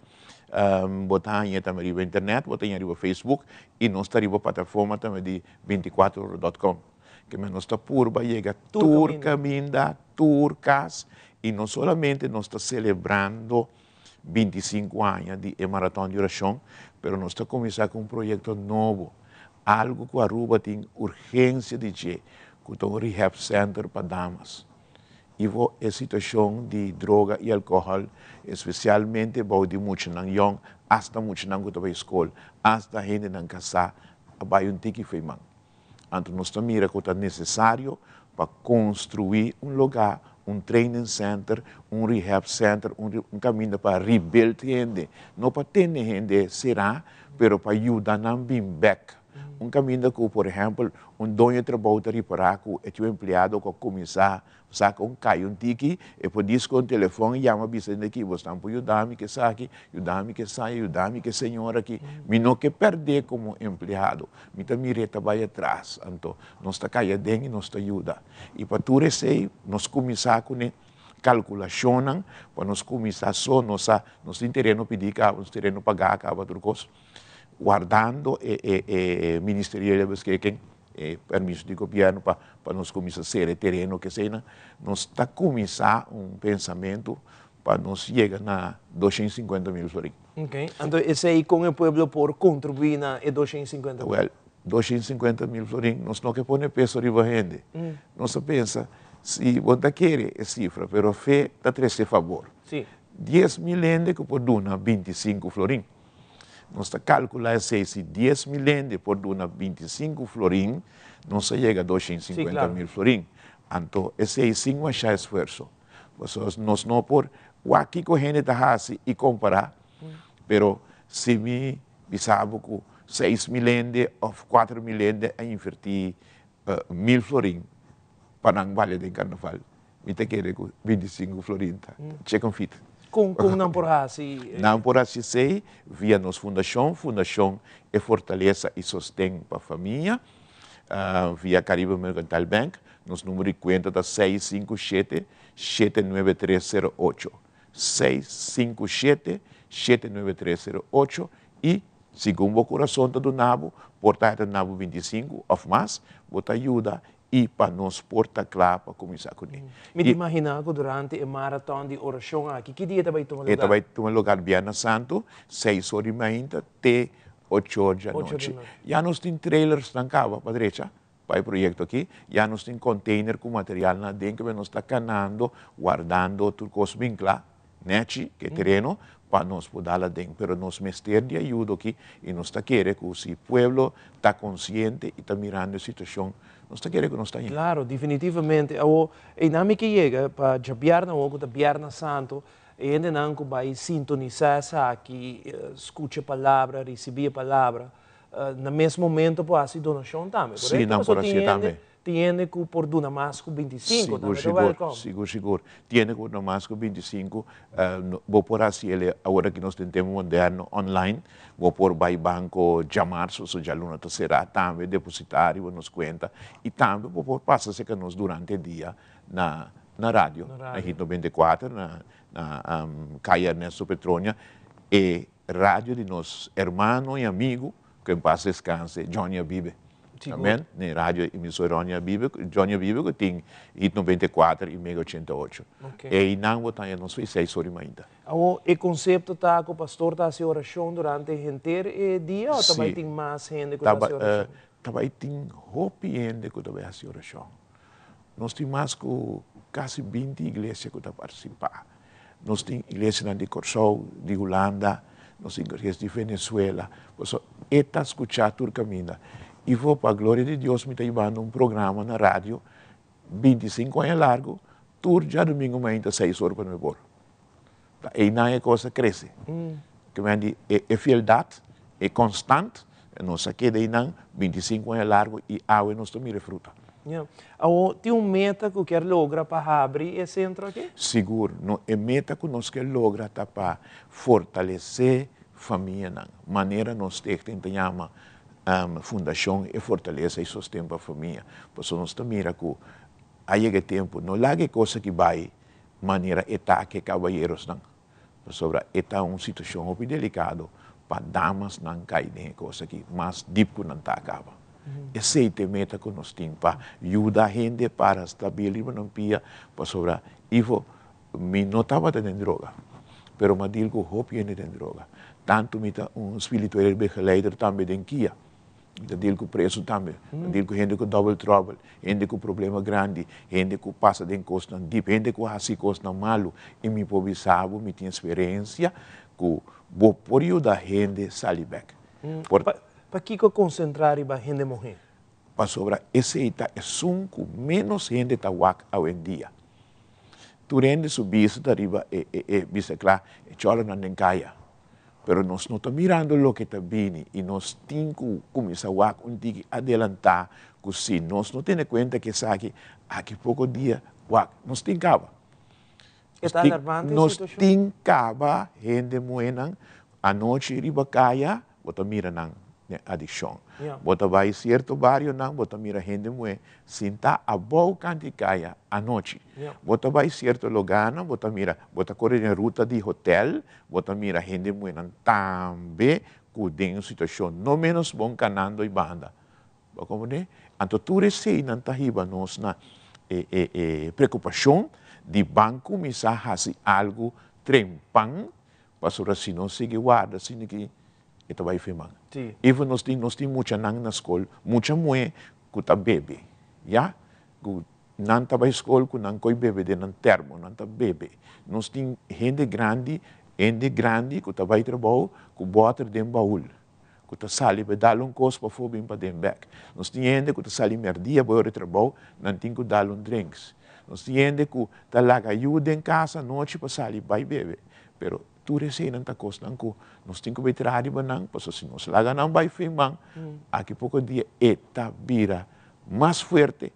Speaker 6: Bo ta hañ'é tambe riba internet, bo ta hañ'é riba Facebook i nos ta riba plataforma tambe di binticuatro dot com. Ke men nos ta purba yega tur kaminda, tur kas i no solamente nos ta selebrando 25 aña di e Maraton di Orashon, pero nos ta kuminsá ku un proyekto nobo, algu ku Aruba tin urgensia di dje, ku ta un rehab center pa damas. Ivo e situashon di droga i alkohòl, espesialmente bou di muchanan yòn, asta muchanan ku ta bai skol, asta hendenan kasá, a bai un tiki fei man. Anto nos ta mira ku ta nesesario pa konstruí un lugá Un training center, un rehab center, un kaminda pa rebuild hende, no pa tene hende será, pero pa yuda nan bin bèk. Un kaminda ku, por ehèmpel, un doño di trabou ta ripará ku e tin un empleado ku a kuminsá saka un kai un tiki, e por diska un telefòn i yama bisa hende aki, Bosnan por yuda mi ku esaki, yuda mi ku esaya, yuda mi ku e señor aki. Mi no ke pèrd'é komo empleado. Mi ta mir'é ta bai atras. Anto nos ta kai aden i nos ta yuda. I pa tur esei nos kuminsá kuné kalkulashonnan pa nos kuminsá so nos sa nos tin tereno pidí kaba, nos tereno pagá kaba tur kos, wardando e e e ministeriële beschikking, e permiso di gobièrnu pa pa nos kuminsá sera e tereno keseinan, nos ta kuminsá un pensamentu pa nos yega na 250.000 florin.
Speaker 2: Ok, anto esei kon e pueblo por kontribuí na e 250.000?
Speaker 6: Wèl, 250.000 florin nos no ke pone peso riba hende. Nos a pensa si bo ta kere e sifra, pero fe ta trese fabor. 10.000 hende ku por duna 25 florin. Nos ta kalkulá esei si 10.000 hende por duna 25 florin, nos a yega 250.000 florin. Anto esei sin mashá esfuerso. Pasobra nos no por wak kiko hende ta hasi i kompará, pero si mi bisa bo ku 6000 hende òf 4000 hende a invertí 1000 florin pa nan balia den karnaval, mi ta kere ku 25 florin ta chicken feet.
Speaker 2: Kon kon nan por hasi?
Speaker 6: Nan por hasi esei via nos fundashon, Fundashon E Fortalesa i Sosten pa Famia, via Caribe Mercantile Bank. Nos numero di kuenta ta 657 79308. 657 79308 i segun bo kurason ta duna bo, por ta duna bo 25 òf mas, bo ta yuda i pa nos por ta kla pa kuminsá kuné.
Speaker 2: Mi ta imaginá ku durante e maraton di orashon aki, ki dia ta bai tuma
Speaker 6: E ta
Speaker 2: lugá?
Speaker 6: bai tuma lugá Bièrnè Santu, seis or di mainta te ocho or di anochi. Ya nos tin trailersnan kaba pa drecha pa e proyekto aki, ya nos tin container ku materialnan aden ku nos ta kanando, wardando tur kos bin kla, nèchi, ku e tereno, pa nos por dal aden. Pero nos mester di ayudo aki i nos ta kere ku si pueblo ta konsiente i ta mirando e situashon, nos ta kere ku nos ta haña.
Speaker 2: Klaro, definitivamente. Awor, einan mi ke yega pa djabièrnè awor ku ta Bièrnè Santu, e hendenan ku bai sintonisá esaki, skucha e palabra, risibí e palabra, na mes momento por hasi donashon tambe,
Speaker 6: Sí,
Speaker 2: korekto?
Speaker 6: nan por
Speaker 2: Pasobra tin
Speaker 6: hasié
Speaker 2: hende,
Speaker 6: tambe.
Speaker 2: tin hende ku por duna mas ku 25
Speaker 6: Sigur,
Speaker 2: tambe, ta
Speaker 6: sigur,
Speaker 2: wèlkòm.
Speaker 6: sigur, sigur. Tin hende ku por duna mas ku 25, bo por hasi el awor aki nos den tempu moderno online, bo por bai banko djamarsu, so djaluna ta será tambe, depositá riba nos kuenta i tambe bo por pasa serka nos durante e dia na na radio,
Speaker 2: Na
Speaker 6: na
Speaker 2: radio.
Speaker 6: Hit 94, na na Kaya Ernesto Petronia, e Radio di nos hermano y amigo, cu en paz descanse, Johnny Abibe.
Speaker 2: Sigur.
Speaker 6: Amen. Ne radio emisora Johnny Abibe, Johnny Abibe cu tin Hit 94 y Mega 88.
Speaker 2: Ok.
Speaker 6: Eynan bo ta haña nos for seis ora y mainta.
Speaker 2: Awor, e concepto ta cu pastor ta haci oracion durante henter e dia o ta
Speaker 6: Sí.
Speaker 2: bay tin mas hende cu ta
Speaker 6: Taba,
Speaker 2: haci oracion?
Speaker 6: ta bay tin hopi hende cu ta bay haci oracion. Nos tin mas cu casi 20 iglesia cu ta participa. Nos tin iglesianan di Kòrsou, di Hulanda, nos tin iglesia di Venezuela. Pasobra e ta skuchá tur kaminda. I for pa gloria di Dios mi ta yibando un programa na radio 25 aña largu, tur djadumingu mainta seis ora pa nuebe ora. Ta einan e kos a krese. Ke men di e fieldat, e konstant, nos a keda einan 25 aña largu i awe nos ta mira e fruta.
Speaker 2: Ya. Awor, tin un meta ku kier logra pa habri e sentro aki?
Speaker 6: Sigur. No, e meta ku nos ke logra ta pa fortalesé famianan. Manera nos stichting ta yama Fundashon E Fortalesa i Sosten pa Famia. Pasobra nos ta mira ku a yega e tempu, no laga e kos aki bai manera e ta ku e kabayerosnan. Pasobra e ta un situashon hopi delikado pa damasnan kai den e kos aki mas dip ku nan ta kaba. Esei ta e meta ku nos tin pa yuda hende para stabil riba nan pia pasobra Ivo mi no tabata den droga pero mi a deal ku hopi hende den droga. Tantu mi ta un spirituele begeleider tambe den kia. Mi ta deal ku preso tambe, mi ta deal ku hende ku double trouble, hende ku problema grandi, hende ku pasa den kosnan dip, hende ku hasi kosnan malu. I mi por bisa bo, mi tin eksperensia ku bo por yuda hende sali bèk. Por.
Speaker 2: Pakiko konsentrá riba hende muhé?
Speaker 6: Pasobra esei ta esun ku ménos hende ta wak awendia. Tur hende su bista ta riba e e e bisa kla e chòlernan den kaya. Pero nos no ta mirando loke ta bini i nos tin ku kuminsá wak un tiki adelantá ku si nos no tene kuenta ku esaki, aki poko dia wak nos tin kaba.
Speaker 2: E ta alarmante e
Speaker 6: Nos
Speaker 2: situashon.
Speaker 6: tin kaba hende muhénan anochi riba kaya bo ta mira nan den adikshon. Bo ta bai sierto barionan bo ta mira hende muhé sintá abou kant'i kaya anochi. Bo ta bai sierto logarnan bo ta mira bo ta kore den ruta di hotel bo ta mira hende muhénan tambe ku den un situashon no ménos bon kanando i banda. Bo komprendé? Anto tur eseinan ta hiba nos na e e e preokupashon di ban kuminsá hasi algu trempan pasobra si nos sigui warda asina ki e ta bai firman. Even nos tin nos tin muchanan na skol, mucha muhé ku ta bebe, ya, ku nan ta bai skol ku nan koi bebe den nan termo, nan ta bebe. Nos tin hende grandi, hende grandi ku ta bai trabou ku bòter den baul, ku ta sali bai dal un kos pafó bin paden bèk. Nos tin hende ku ta sali mèrdia bai ora di trabou, nan tin ku dal un drinks. Nos tin hende ku ta laga yu den kas anochi pa sali bai bebe. Pero tur eseinan ta kosnan ku nos tin ku bai traha riba nan, pasobra si nos laga nan bai firman, aki poko dia e ta bira mas fuerte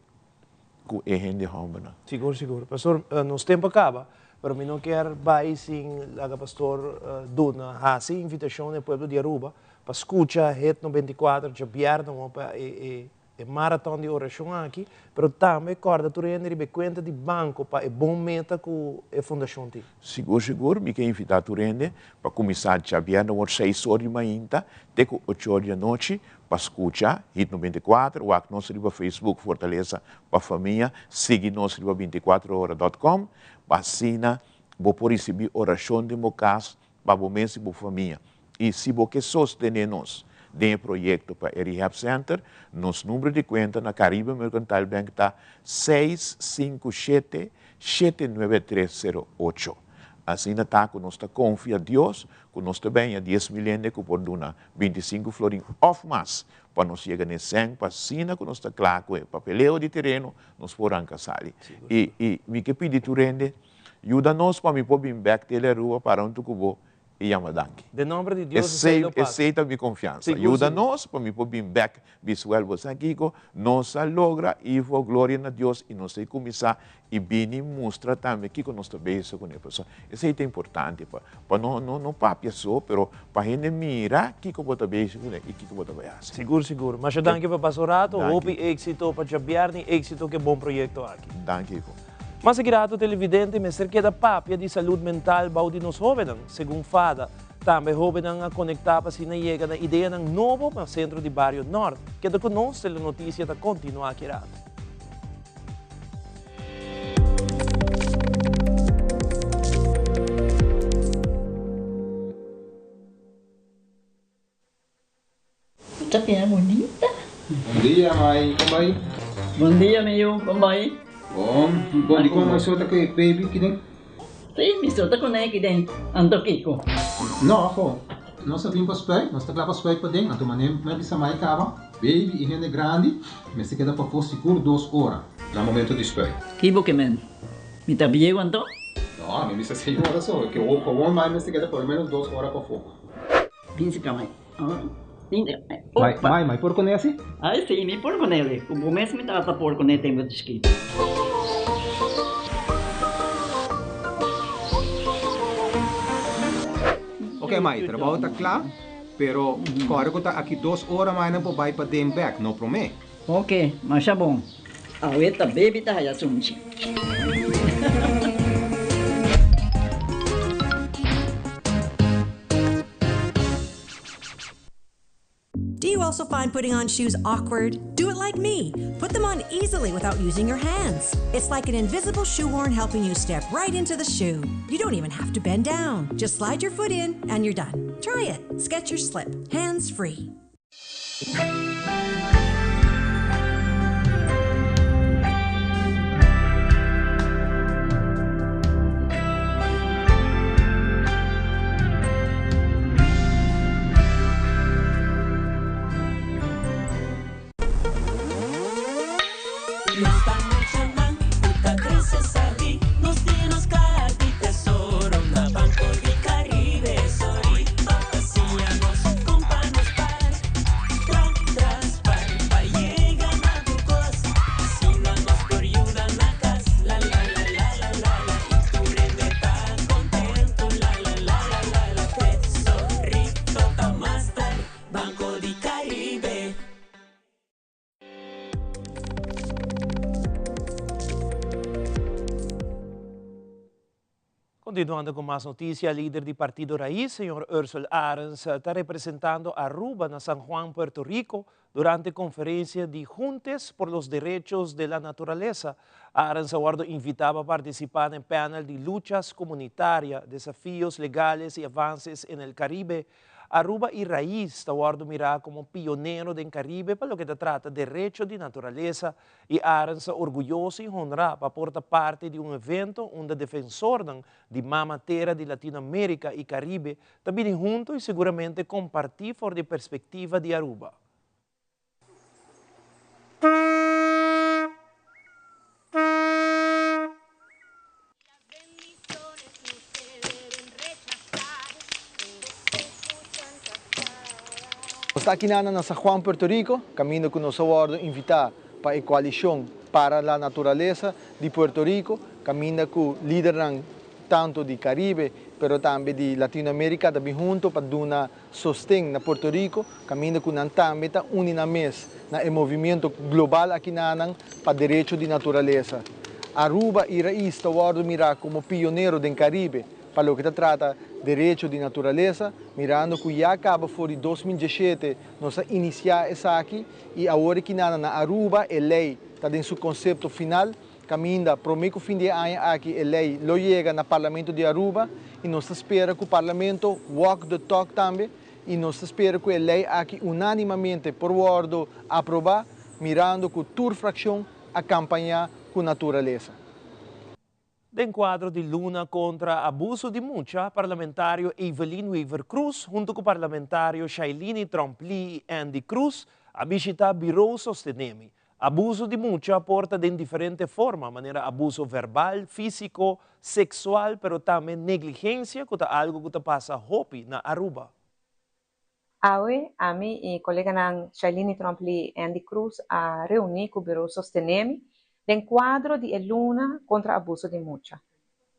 Speaker 6: ku e hende hòmbernan.
Speaker 2: Sigur, sigur. Pastor, nos tempu a kaba, pero mi no kier bai sin laga pastor duna hasi invitashon na e pueblo di Aruba pa skucha Hit 94 djabièrnè pa e E maraton di orashon aki, pero tambe kòrda tur hende riba e kuenta di banko pa e bon meta ku e fundashon tin.
Speaker 6: Sigur sigur mi ke invitá tur hende pa kuminsá djabièrnè wòrdu seis or di mainta te ku ocho or di anochi pa skucha Hit 94, wak nos riba Facebook Fortalesa pa Famia, sigui nos riba binticuatrohora dòt kòm pa asina bo por risibí orashon den bo kas pa bo mes i bo famia. I si bo ke sostené nos den e proyekto pa e Rehab Center, nos number di kuenta na Caribe Mercantile Bank ta seis sinku shete shete nuebe tres sero ocho. Asina ta ku nos ta konfia Dios ku nos ta benya 10,000 hende ku por duna 25 florin òf mas pa nos yega na e sèn pa asina ku nos ta kla ku e papeleo di tereno nos por ranka sali. I i mi ke pidi tur hende Yuda nos pa mi por bin bek te Aruba para huntu ku bo i yama danki.
Speaker 2: Den nomber di Dios esei lo pasa.
Speaker 6: Esei ta mi konfiansa. Yuda nos pa mi por bin bek bisuel bo. Sa kiko? Nos a logra Ivo, gloria na Dios i nos ta kuminsá i bini mustra tambe kiko nos ta bezig kuné. Pasobra esei ta importante pa pa no no no papia so pero pa hende mira kiko bo ta bezig kuné i kiko bo ta bai hasi.
Speaker 2: Sigur sigur. Masha danki pa pasa un rato. Hopi éksito pa djabièrnè i éksito ku e bon proyekto aki.
Speaker 6: Danki Ivo.
Speaker 2: Mas aki rato televidente mester keda papia di salud mental bou di nos hobennan, segun fada. Tambe hobennan a konektá pa asina yega na ideanan nobo pa sentro di bario Nort. Keda ku nos, Telenotisia ta kontinuá aki rato.
Speaker 1: Ta bira bunita.
Speaker 22: Bon dia mai, kon bai?
Speaker 1: Bon dia mi yu, kon bai?
Speaker 22: Bon, bon di kon mai so ta ku e baby kiden?
Speaker 1: Si, mi so ta kuné kiden, anto kiko?
Speaker 22: No, ho, nos a bin pa spuit, nos ta kla pa spuit paden, anto manera mi a bisa mai kaba, baby i hende grandi mester keda pafó sigur dos ora na momento di spuit.
Speaker 1: Ki bo ke men? Mi ta bieu anto?
Speaker 22: No, mi bisa señora so, ke won mai mester keda por lo menos dos ora pafó.
Speaker 1: Bin si kama.
Speaker 22: Mai, mai, mai por kuné asi?
Speaker 1: Ai si, mi por kuné. Ku bo mes mi tata por kuné tempu di chikitu.
Speaker 22: Ok mai, trabou ta kla, pero kòrda ku ta aki dos ora mai nan por bai paden bèk, no promé.
Speaker 1: Ok, masha bon. Awe ta baby ta haya sunchi.
Speaker 23: Do you also find putting on shoes awkward? Do it like me. Put them on easily without using your hands. It's like an invisible shoehorn helping you step right into the shoe. You don't even have to bend down. Just slide your foot in and you're done. Try it. Skechers Slip. Hands free.
Speaker 24: Nos ta muchanan ku ta krese sabí, nos tin nos.
Speaker 2: Continuando cu mas noticia, lider di Partido Raiz, señor Ursell Arends, ta representando Aruba na San Juan, Puerto Rico, durante conferencia di Juntes por los Derechos de la Naturaleza. Arends a wordo invita pa participa den panel di Luchas Comunitaria, Desafios Legales y Avances en el Caribe. Aruba y Raiz ta wordo mira como pionero den Caribe pa loke ta trata derecho di naturalesa y Arends ta orguyoso y honra pa por ta parti di un evento unda defensornan di Mama Tera di Latino America y Caribe ta bini hunto y seguramente comparti for di perspectiva di Aruba.
Speaker 4: Nos ta aki nan na San Juan, Puerto Rico, caminda cu nos a wordo invita pa e Coalicion para la Naturaleza di Puerto Rico, caminda cu lidernan tanto di Caribe pero tambe di Latino America ta bin hunto pa duna sosten na Puerto Rico, caminda cu nan tambe ta uni nan mes na e movimiento global aki nanan pa derecho di naturalesa. Aruba y Raiz ta wordo mira como pionero den Caribe pa loke ta trata derecho di naturalesa, mirando cu ya caba for di 2017 nos a inicia esaki y awor aki nanan na Aruba e ley ta den su concepto final, Caminda, prome cu fin di e aña aki e ley lo yega na Parlamento di Aruba y nos ta spera cu Parlamento walk the talk tambe y nos ta spera cu e ley aki unanimamente por wordo aproba mirando cu tur fraccion a campaña cu naturalesa.
Speaker 2: Den cuadro di Luna contra Abuso di Mucha, Parlamentario Evelyn Wever-Croes hunto cu Parlamentario Shailini Tromp-Lee y Andy Croes a bishita Bureau Sostenemi. Abuso di mucha por ta den diferente forma, manera abuso verbal, fisico, sexual, pero tambe negligencia cu ta algo cu ta pasa hopi na Aruba.
Speaker 5: Awe, ami y coleganan Shailini Tromp-Lee y Andy Croes a reuni cu Bureau Sostenemi den cuadro di e Luna contra Abuso di Mucha.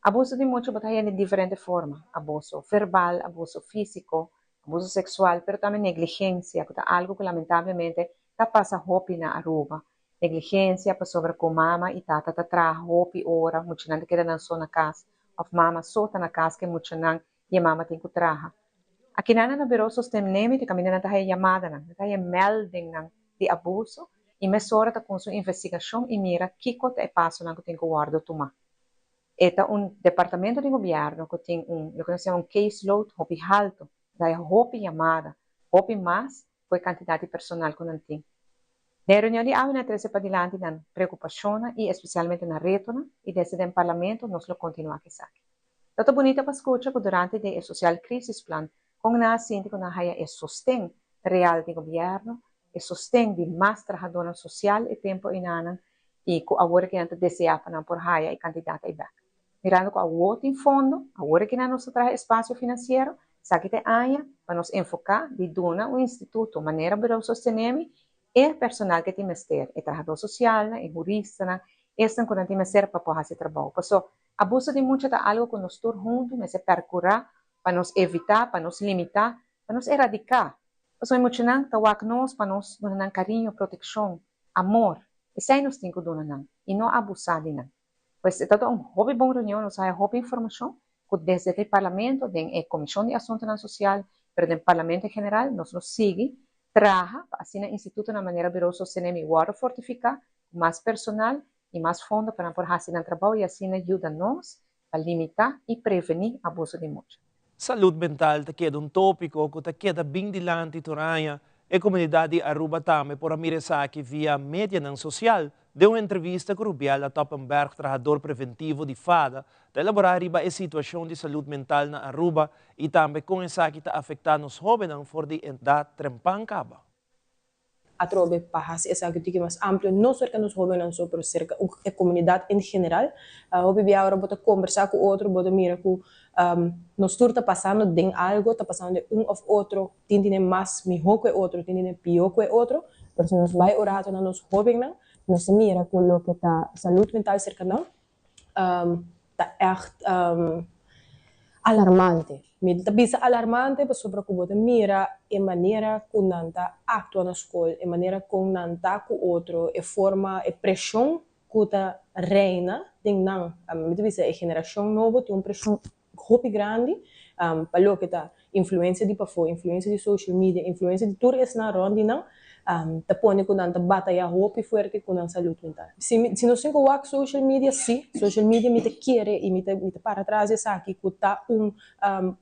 Speaker 5: Abuso di mucha bo ta haya den diferente forma, abuso verbal, abuso fisico, abuso sexual, pero tambe negligencia, cu ta algo cu lamentablemente ta pasa hopi na Aruba. Negligencia pasobra cu mama y tata ta traha hopi ora, muchanan ta keda nan so na cas, of mama so ta na cas cu e muchanan y e mama tin cu traha. Akinan na Bureau Sostenemi ta caminda nan ta haya yamadanan, nan ta haya meldingnan di abuso y mesora ta cunsha un investigacion y mira kico ta e pasonan cu tin cu wordo tuma. E ta un departamento di gobierno cu tin un loke nos yama un case load hopi halto, ta haya hopi yamada, hopi mas cu e cantidad di personal cu nan tin. Den e reunion di awe nan a trece padilanti nan preocupacionnan y especialmente nan retonan y desde den Parlamento nos lo continua cu esaki. Lo ta bunita pa scucha cu durante di e Social Crisis Plan con nan a sinti cu nan haya e sosten real di gobierno, e sosten di mas trahadornan social e tempo einanan y cu awor cu nan ta desea pa nan por haya e cantidad ey bek. Mirando cu awor tin fondo, awor cu nan nos ta traha espacio financiero, esaki ta e aña pa nos enfoca di duna un instituto manera Bureau Sostenemi e personal cu tin mester, e trahador socialnan, e huristanan, esnan cu nan tin mester pa por haci trabou. Paso, abuso di mucha ta algo cu nos tur hunto mester percura pa nos evita, pa nos limita, pa nos eradica. Pasobra e muchanan ta wak nos pa nos duna nan cariño, proteccion, amor. Esey nos tin cu duna nan y no abusa di nan. Pues e tabata un hopi bon reunion, nos a haya hopi informacion cu desde e Parlamento, den e Comision di Asuntonan Social, pero den Parlamento en general, nos lo sigui traha pa asina institutonan manera Bureau Sostenemi wordo fortifica cu mas personal y mas fondo pa nan por haci nan trabou y asina yuda nos pa limita y preveni abuso di mucha.
Speaker 2: Salud mental ta keda un topico cu ta keda bin dilanti tur aña. E comunidad di Aruba tambe por a mira esaki via medianan social. Den un entrevista cu Rubiela Toppenberg, trahador preventivo di fada, ta elabora riba e situacion di salud mental na Aruba y tambe con esaki ta afecta nos hobennan for di edad trempan caba.
Speaker 7: Atrobe pa hasi esaki tiki mas amplio, no serka nos hóbennan so, pero serka e komunidat en general. Hopi bia ora bo ta kombersá ku otro, bo ta mira ku nos tur ta pasando den algo, ta pasando den un òf otro, tin tine mas mihó ku e otro, tin tine pió ku e otro, pero si nos bai un rato na nos hóbennan, nos ta mira ku loke ta salud mental serka nan ta ègt alarmante. Mi ta bisa alarmante pasobra ku bo ta mira e manera ku nan ta aktua na skol, e manera kon nan ta ku otro, e forma, e preshon ku ta reina den nan. Mi ta bisa e generashon nobo tin un preshon. hopi grandi pa loke ta influensia di pafó, influensia di social media, influensia di tur esnan rònt di nan, ta pone ku nan ta batayá hopi fuerte ku nan salud mental. Si mi si nos tin ku wak social media, sí, social media mi ta kere i mi ta mi ta para tras di esaki ku ta un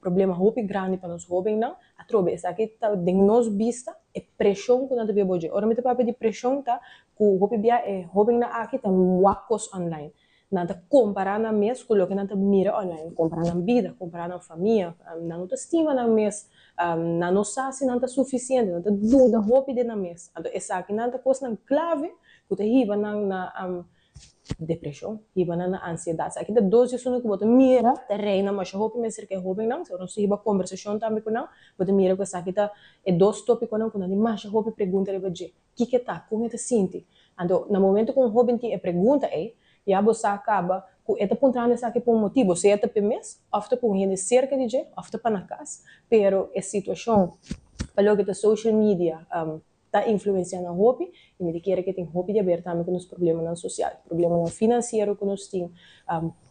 Speaker 7: problema hopi grandi pa nos hóbennan. Atrobe esaki ta den nos bista e preshon ku nan ta biba bo dje. Ora mi ta papia di preshon ta ku hopi bia e hóbennan aki ta wak kos online. Nan ta kompará nan mes ku loke nan ta mira online, kompará nan bida, kompará nan famia. Nan no ta stima nan mes, nan no sa si nan ta sufisiente, nan ta duda hopi den nan mes. Anto esakinan ta kosnan klave ku ta hiba nan na depreshon, hiba nan na ansiedat. Esaki ta dos di ku bo ta mira ta reina masha hopi mes serka e hóbennan. Ora nos ta hiba kombersashon tambe ku nan, bo ta mira ku esaki ta e dos tópikonan ku nan tin masha hopi pregunta riba dje. Kiko ta? Kon e ta sinti? Anto, na momento ku un hóben tin e pregunta ei, ya bo sa kaba ku e ta puntrando esaki pa un motibu, sea ta p'e mes, òf ta pa un hende serka di dje, òf ta pa na kas. Pero e situashon pa loke ta social media ta influensiá nan hopi, i mi ta kere ku e tin hopi di aber tambe ku nos problemanan sosial, problemanan finansiero ku nos tin.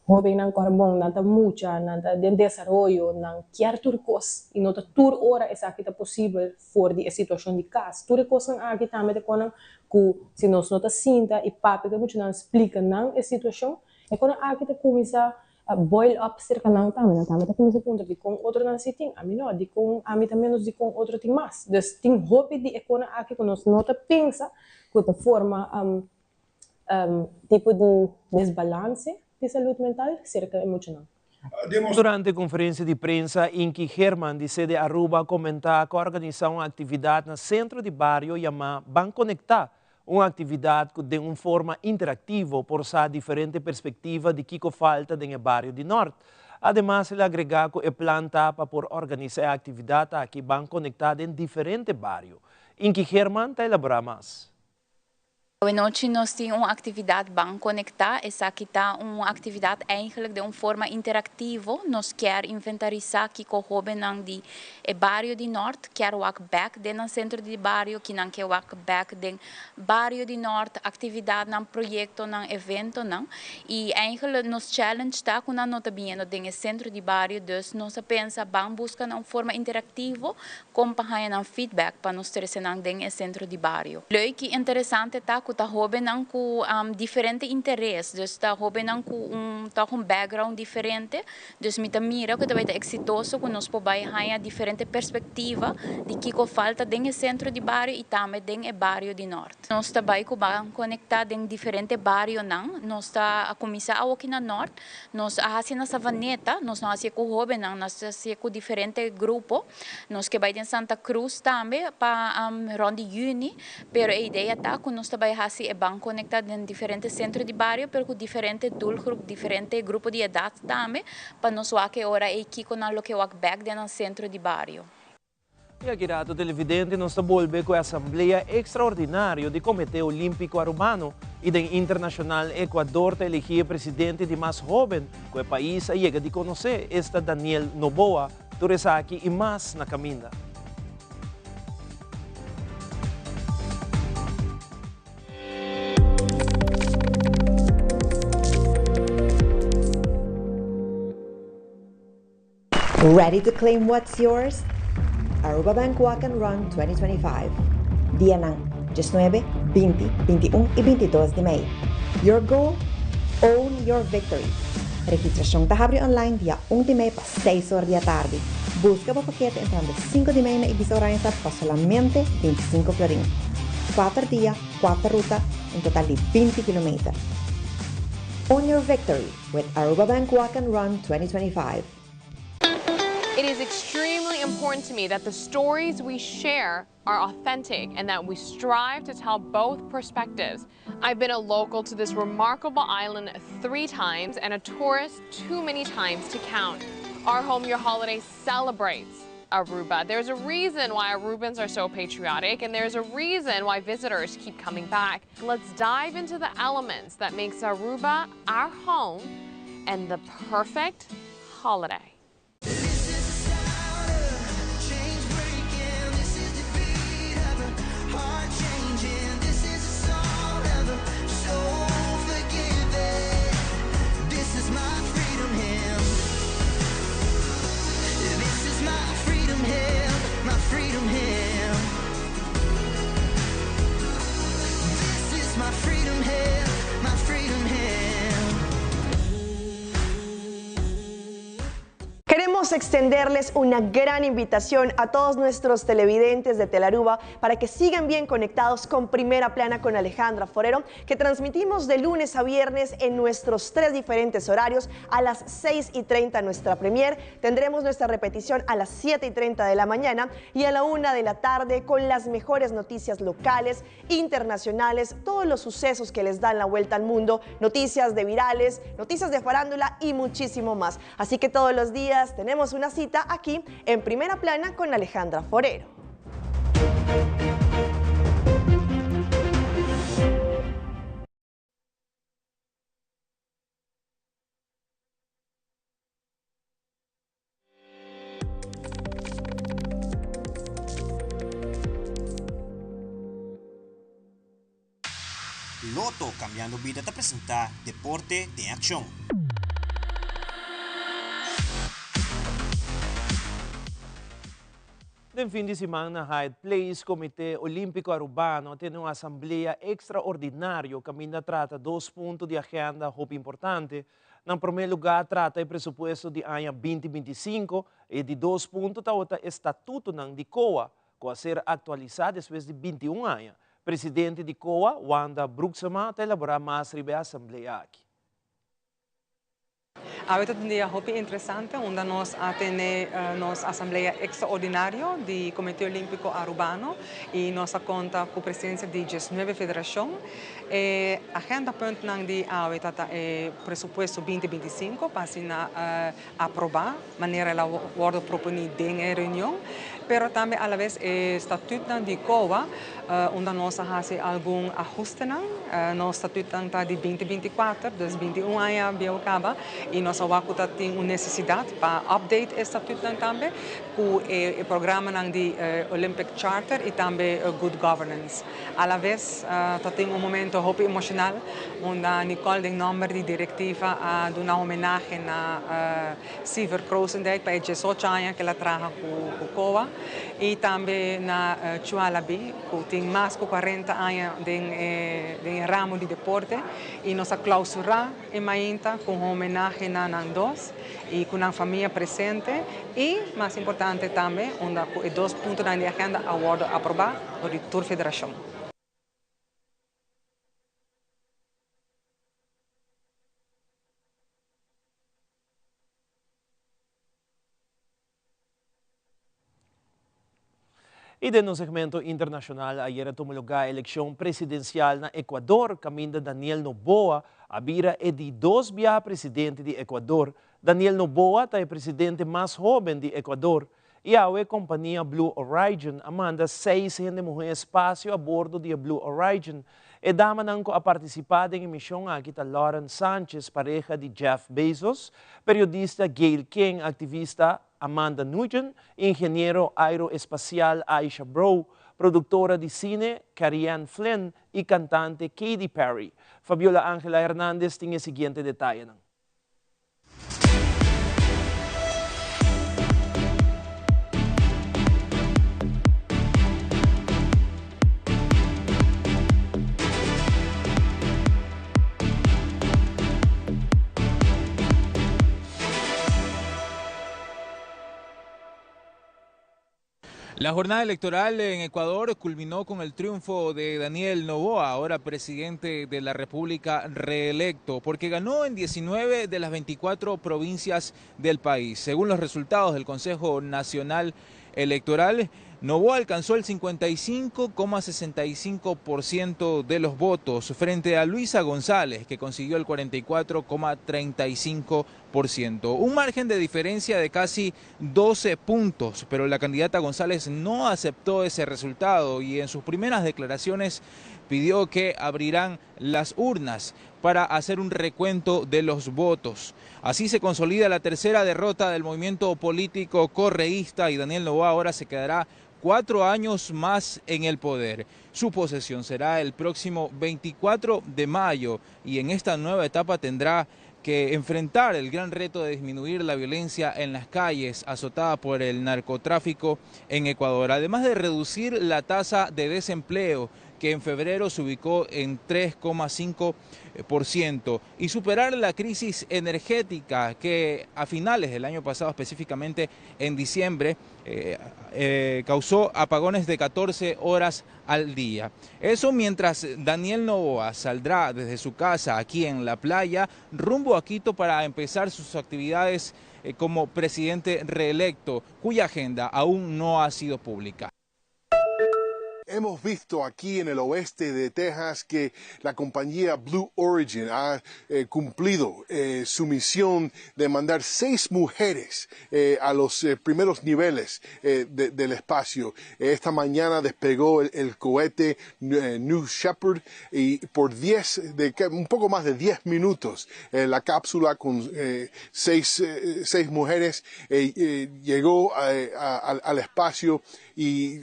Speaker 7: Hóbennan ku bon, nan ta mucha, nan ta den desaroyo, nan kier tur kos i no ta tur ora esaki ta posibel for di e situashon di kas. Tur e kosnan aki tambe ta konan ku si nos no ta sinta i papia ku e muchanan splika nan e situashon, e konan aki ta kuminsá boil up serka nan tambe. Nan tambe ta kuminsá puntra dikon otronan si tin, ami no, dikon ami ta ménos, dikon otro tin mas. Dus tin hopi di e konan aki ku nos no ta pensa ku ta forma tipo di desbalanse di salud mental serka e muchanan.
Speaker 2: Durante conferencia di prensa, Inky Geerman di Sede Aruba a comenta cu a organisa un actividad na centro di bario yama Ban Conecta, un actividad cu den un forma interactivo por sa diferente perspectiva di kico falta den e bario di Noord. Ademas el a agrega cu e plan ta pa por organisa e actividad aki Ban Conecta den diferente bario. Inky Geerman ta elabora mas.
Speaker 3: Awenochi nos tin un actividad Ban Conecta. Esaki ta un actividad eigenlijk den un forma interactivo. Nos kier inventarisa kico hobennan di e bario di Noord kier wak bek den nan centro di bario, kinan ke wak bek den bario di Noord, actividadnan, proyectonan, eventonan. Y eigenlijk nos challenge ta cu nan no ta biniendo den e centro di bario, dus nos a pensa ban busca na un forma interactivo Kon pa haña nan feedback pa nos trese nan den e sentro di bario. Leuk i interesante ta ku ta hóbennan ku diferente interes, dus ta hóbennan ku un tòg un background diferente. Dus mi ta mira ku ta bai ta eksitoso ku nos por bai haña diferente perspektiva di kiko falta den e sentro di bario i tambe den e bario di Nort. Nos ta bai ku ban konektá den diferente barionan. Nos ta a kuminsá awoki na Nort. Nos a hasi na Savaneta, nos no hasié ku hóbennan, nos a hasié ku diferente grupo. Nos ke bai den Santa Cruz tambe pa rond di yüni, pero e idea ta ku nos ta bai hasi e ban konektá den diferente sentro di bario, pero ku diferente doelgroep, diferente grupo di edat tambe, pa nos wak e ora ei kiko nan lo ke wak bèk den nan sentro di bario.
Speaker 2: I aki rato televidente nos ta bolbe ku e asamblea ekstraordinario di Komité Olímpiko Arubano i den internashonal Ecuador ta eligí e presidente di mas hóben ku e pais a yega di konosé, esta Daniel Noboa. Tur esaki i mas na kaminda.
Speaker 8: Ready to claim what's yours? Aruba Bank Walk and Run 2025. Dianan 19, 20, 21 y 22 di mei. Your goal? Own your victory! Registracion ta habri online dia 1 di mei pa 6 or di atardi. Busca bo pakete entrando 5 di mei na Ibis Oranjestad pa solamente 25 florin. Cuater dia, cuater ruta, un total di 20 kilometer. Own your victory with Aruba Bank Walk and Run 2025.
Speaker 11: It is extremely important to me that the stories we share are authentic and that we strive to tell both perspectives. I've been a local to this remarkable island three times and a tourist too many times to count. Our Home Your Holiday celebrates Aruba. There's a reason why Arubans are so patriotic and there's a reason why visitors keep coming back. Let's dive into the elements that makes Aruba our home and the perfect holiday.
Speaker 9: extenderles una gran invitación a todos nuestros televidentes de Telaruba para que sigan bien conectados con Primera Plana con Alejandra Forero, que transmitimos de lunes a viernes en nuestros tres diferentes horarios a las 6 y 30 nuestra premier. Tendremos nuestra repetición a las 7 y 30 de la mañana y a la 1 de la tarde con las mejores noticias locales, internacionales, todos los sucesos que les dan la vuelta al mundo, noticias de virales, noticias de farándula y muchísimo más. Así que todos los días tenemos una cita aquí en Primera Plana con Alejandra Forero.
Speaker 10: Lotto Cambiando Bida ta presenta Deporte den Accion.
Speaker 2: Den fin di siman na Hyatt Place, Comite Olimpico Arubano a tene un asamblea extraordinario caminda trata dos punto di agenda hopi importante. Na prome lugar trata e presupuesto di aña binti 25 y e di dos punto tabata e statutonan di COA cu a ser actualisa despues di 21 aña. Presidente di COA, Wanda Broeksema, ta elabora mas riba e asamblea aki.
Speaker 12: Awe ta un dia hopi interesante unda nos a tene nos asamblea extraordinario di Comité Olimpico Arubano y nos a conta cu presencia di diesnuebe federacion. E agenda puntnan di awe ta ta e presupuesto binti 25 pa asina aproba manera el a wordo proponi den e reunion, pero tambe alabes e statuutnan di COA unda nos a haci algun ahustenan. Nos statuutnan ta di binti 24, dus 21 aña bieu caba y nos a wak cu ta tin un necesidad pa update e statuutnan tambe cu e programanan di Olympic Charter y tambe Good Governance. Alabes ta tin un momento hopi emocional unda Nicole den nomber di directiva a duna homenahe na Siever Krosendijk pa e 18 aña cu el a traha cu COA y tambe na Chualabi cu tin mas cu 40 aña den e ramo di deporte y nos a clausura e mainta cu un homenahe na nan dos y cu nan famia presente y mas importante tambe unda cu e dos puntonan di agenda a wordo aproba dor di tur federacion.
Speaker 2: Y den nos segmento internacional ayer a tuma lugar eleccion presidencial na Ecuador caminda Daniel Noboa a bira e di dos biaha presidente di Ecuador. Daniel Noboa ta e presidente mas hoben di Ecuador. Y awe compania Blue Origin a manda seis hende muhe espacio a bordo di e Blue Origin. E damanan cu a participa den e mision aki ta Lauren Sanchez, pareha di Jeff Bezos, periodista Gayle King, activista Amanda Nugent, ingeniero aeroespacial Aisha Brough, productora di cine Karianne Flynn y cantante Katy Perry. Fabiola Angela Hernandez tin e siguiente detayenan.
Speaker 24: La jornada electoral en Ecuador culminó con el triunfo de Daniel Noboa, ahora presidente de la República reelecto, porque ganó en 19 de las 24 provincias del país. Según los resultados del Consejo Nacional Electoral, Noboa alcanzó el 55,65% de los votos frente a Luisa González, que consiguió el 44,35%. Un margen de diferencia de casi 12 puntos, pero la candidata González no aceptó ese resultado y en sus primeras declaraciones pidió que abrirán las urnas para hacer un recuento de los votos. Así se consolida la tercera derrota del movimiento político correísta y Daniel Noboa ahora se quedará 4 años más en el poder. Su posesión será el próximo 24 de mayo y en esta nueva etapa tendrá que enfrentar el gran reto de disminuir la violencia en las calles azotada por el narcotráfico en Ecuador, además de reducir la tasa de desempleo que en febrero se ubicó en 3,5% y superar la crisis energética que a finales del año pasado, específicamente en diciembre, eh, eh, causó apagones de 14 horas al día. Eso mientras Daniel Noboa saldrá desde su casa aquí en la playa rumbo a Quito para empezar sus actividades eh, como presidente reelecto, cuya agenda aún no ha sido pública.
Speaker 13: Hemos visto aquí en el oeste de Texas que la compañía Blue Origin ha eh, cumplido eh, su misión de mandar seis mujeres eh, a los primeros niveles del espacio. Esta mañana despegó el, cohete New Shepard y por 10, de, un poco más de 10 minutos, la cápsula con seis, seis mujeres llegó al espacio y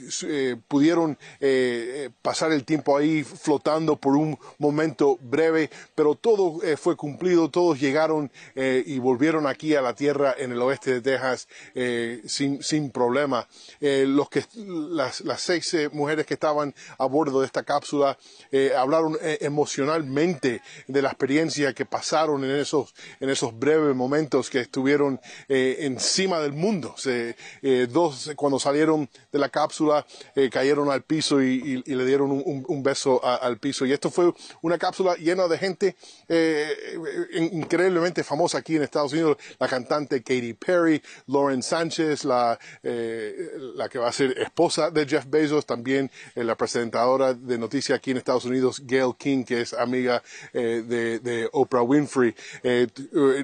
Speaker 13: pudieron eh, eh, pasar el tiempo ahí flotando por un momento breve, pero todo eh, fue cumplido, todos llegaron y volvieron aquí a la tierra en el oeste de Texas sin, sin problema. los que, las, las seis mujeres que estaban a bordo de esta cápsula hablaron emocionalmente de la experiencia que pasaron en esos, en esos breves momentos que estuvieron encima del mundo. dos, cuando salieron de la cápsula, cayeron al piso y, le dieron un, beso al piso. Y esto fue una cápsula llena de gente eh, increíblemente famosa aquí en Estados Unidos. La cantante Katy Perry, Lauren Sánchez, la, eh, la que va a ser esposa de Jeff Bezos, también eh, la presentadora de noticias aquí en Estados Unidos, Gayle King, que es amiga de, Oprah Winfrey.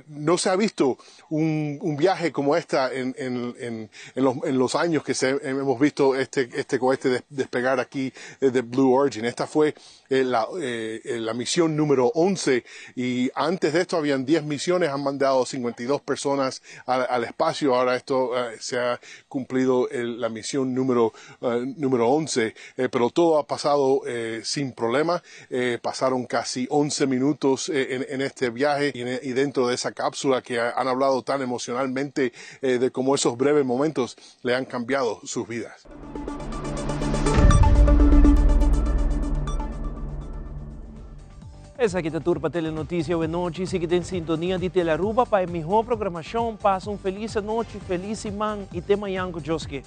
Speaker 13: no se ha visto un, viaje como esta en, en, en, los, en los años que se, hemos visto este, este cohete despegar aquí de Blue Origin. Esta fue eh, la, eh, la, misión número 11 y antes de esto habían 10 misiones, han mandado 52 personas al, espacio. Ahora esto eh, se ha cumplido la misión número, número 11, pero todo ha pasado sin problema. pasaron casi 11 minutos en, en, este viaje y, y, dentro de esa cápsula que han hablado tan emocionalmente de cómo esos breves momentos le han cambiado sus vidas.
Speaker 2: Esaki ta tur pa Telenoticia anochi. Sigui den sintonia di Telearuba pa e miho programacion. Pasa un feliz anochi, feliz siman y te mañan cu Dios kier.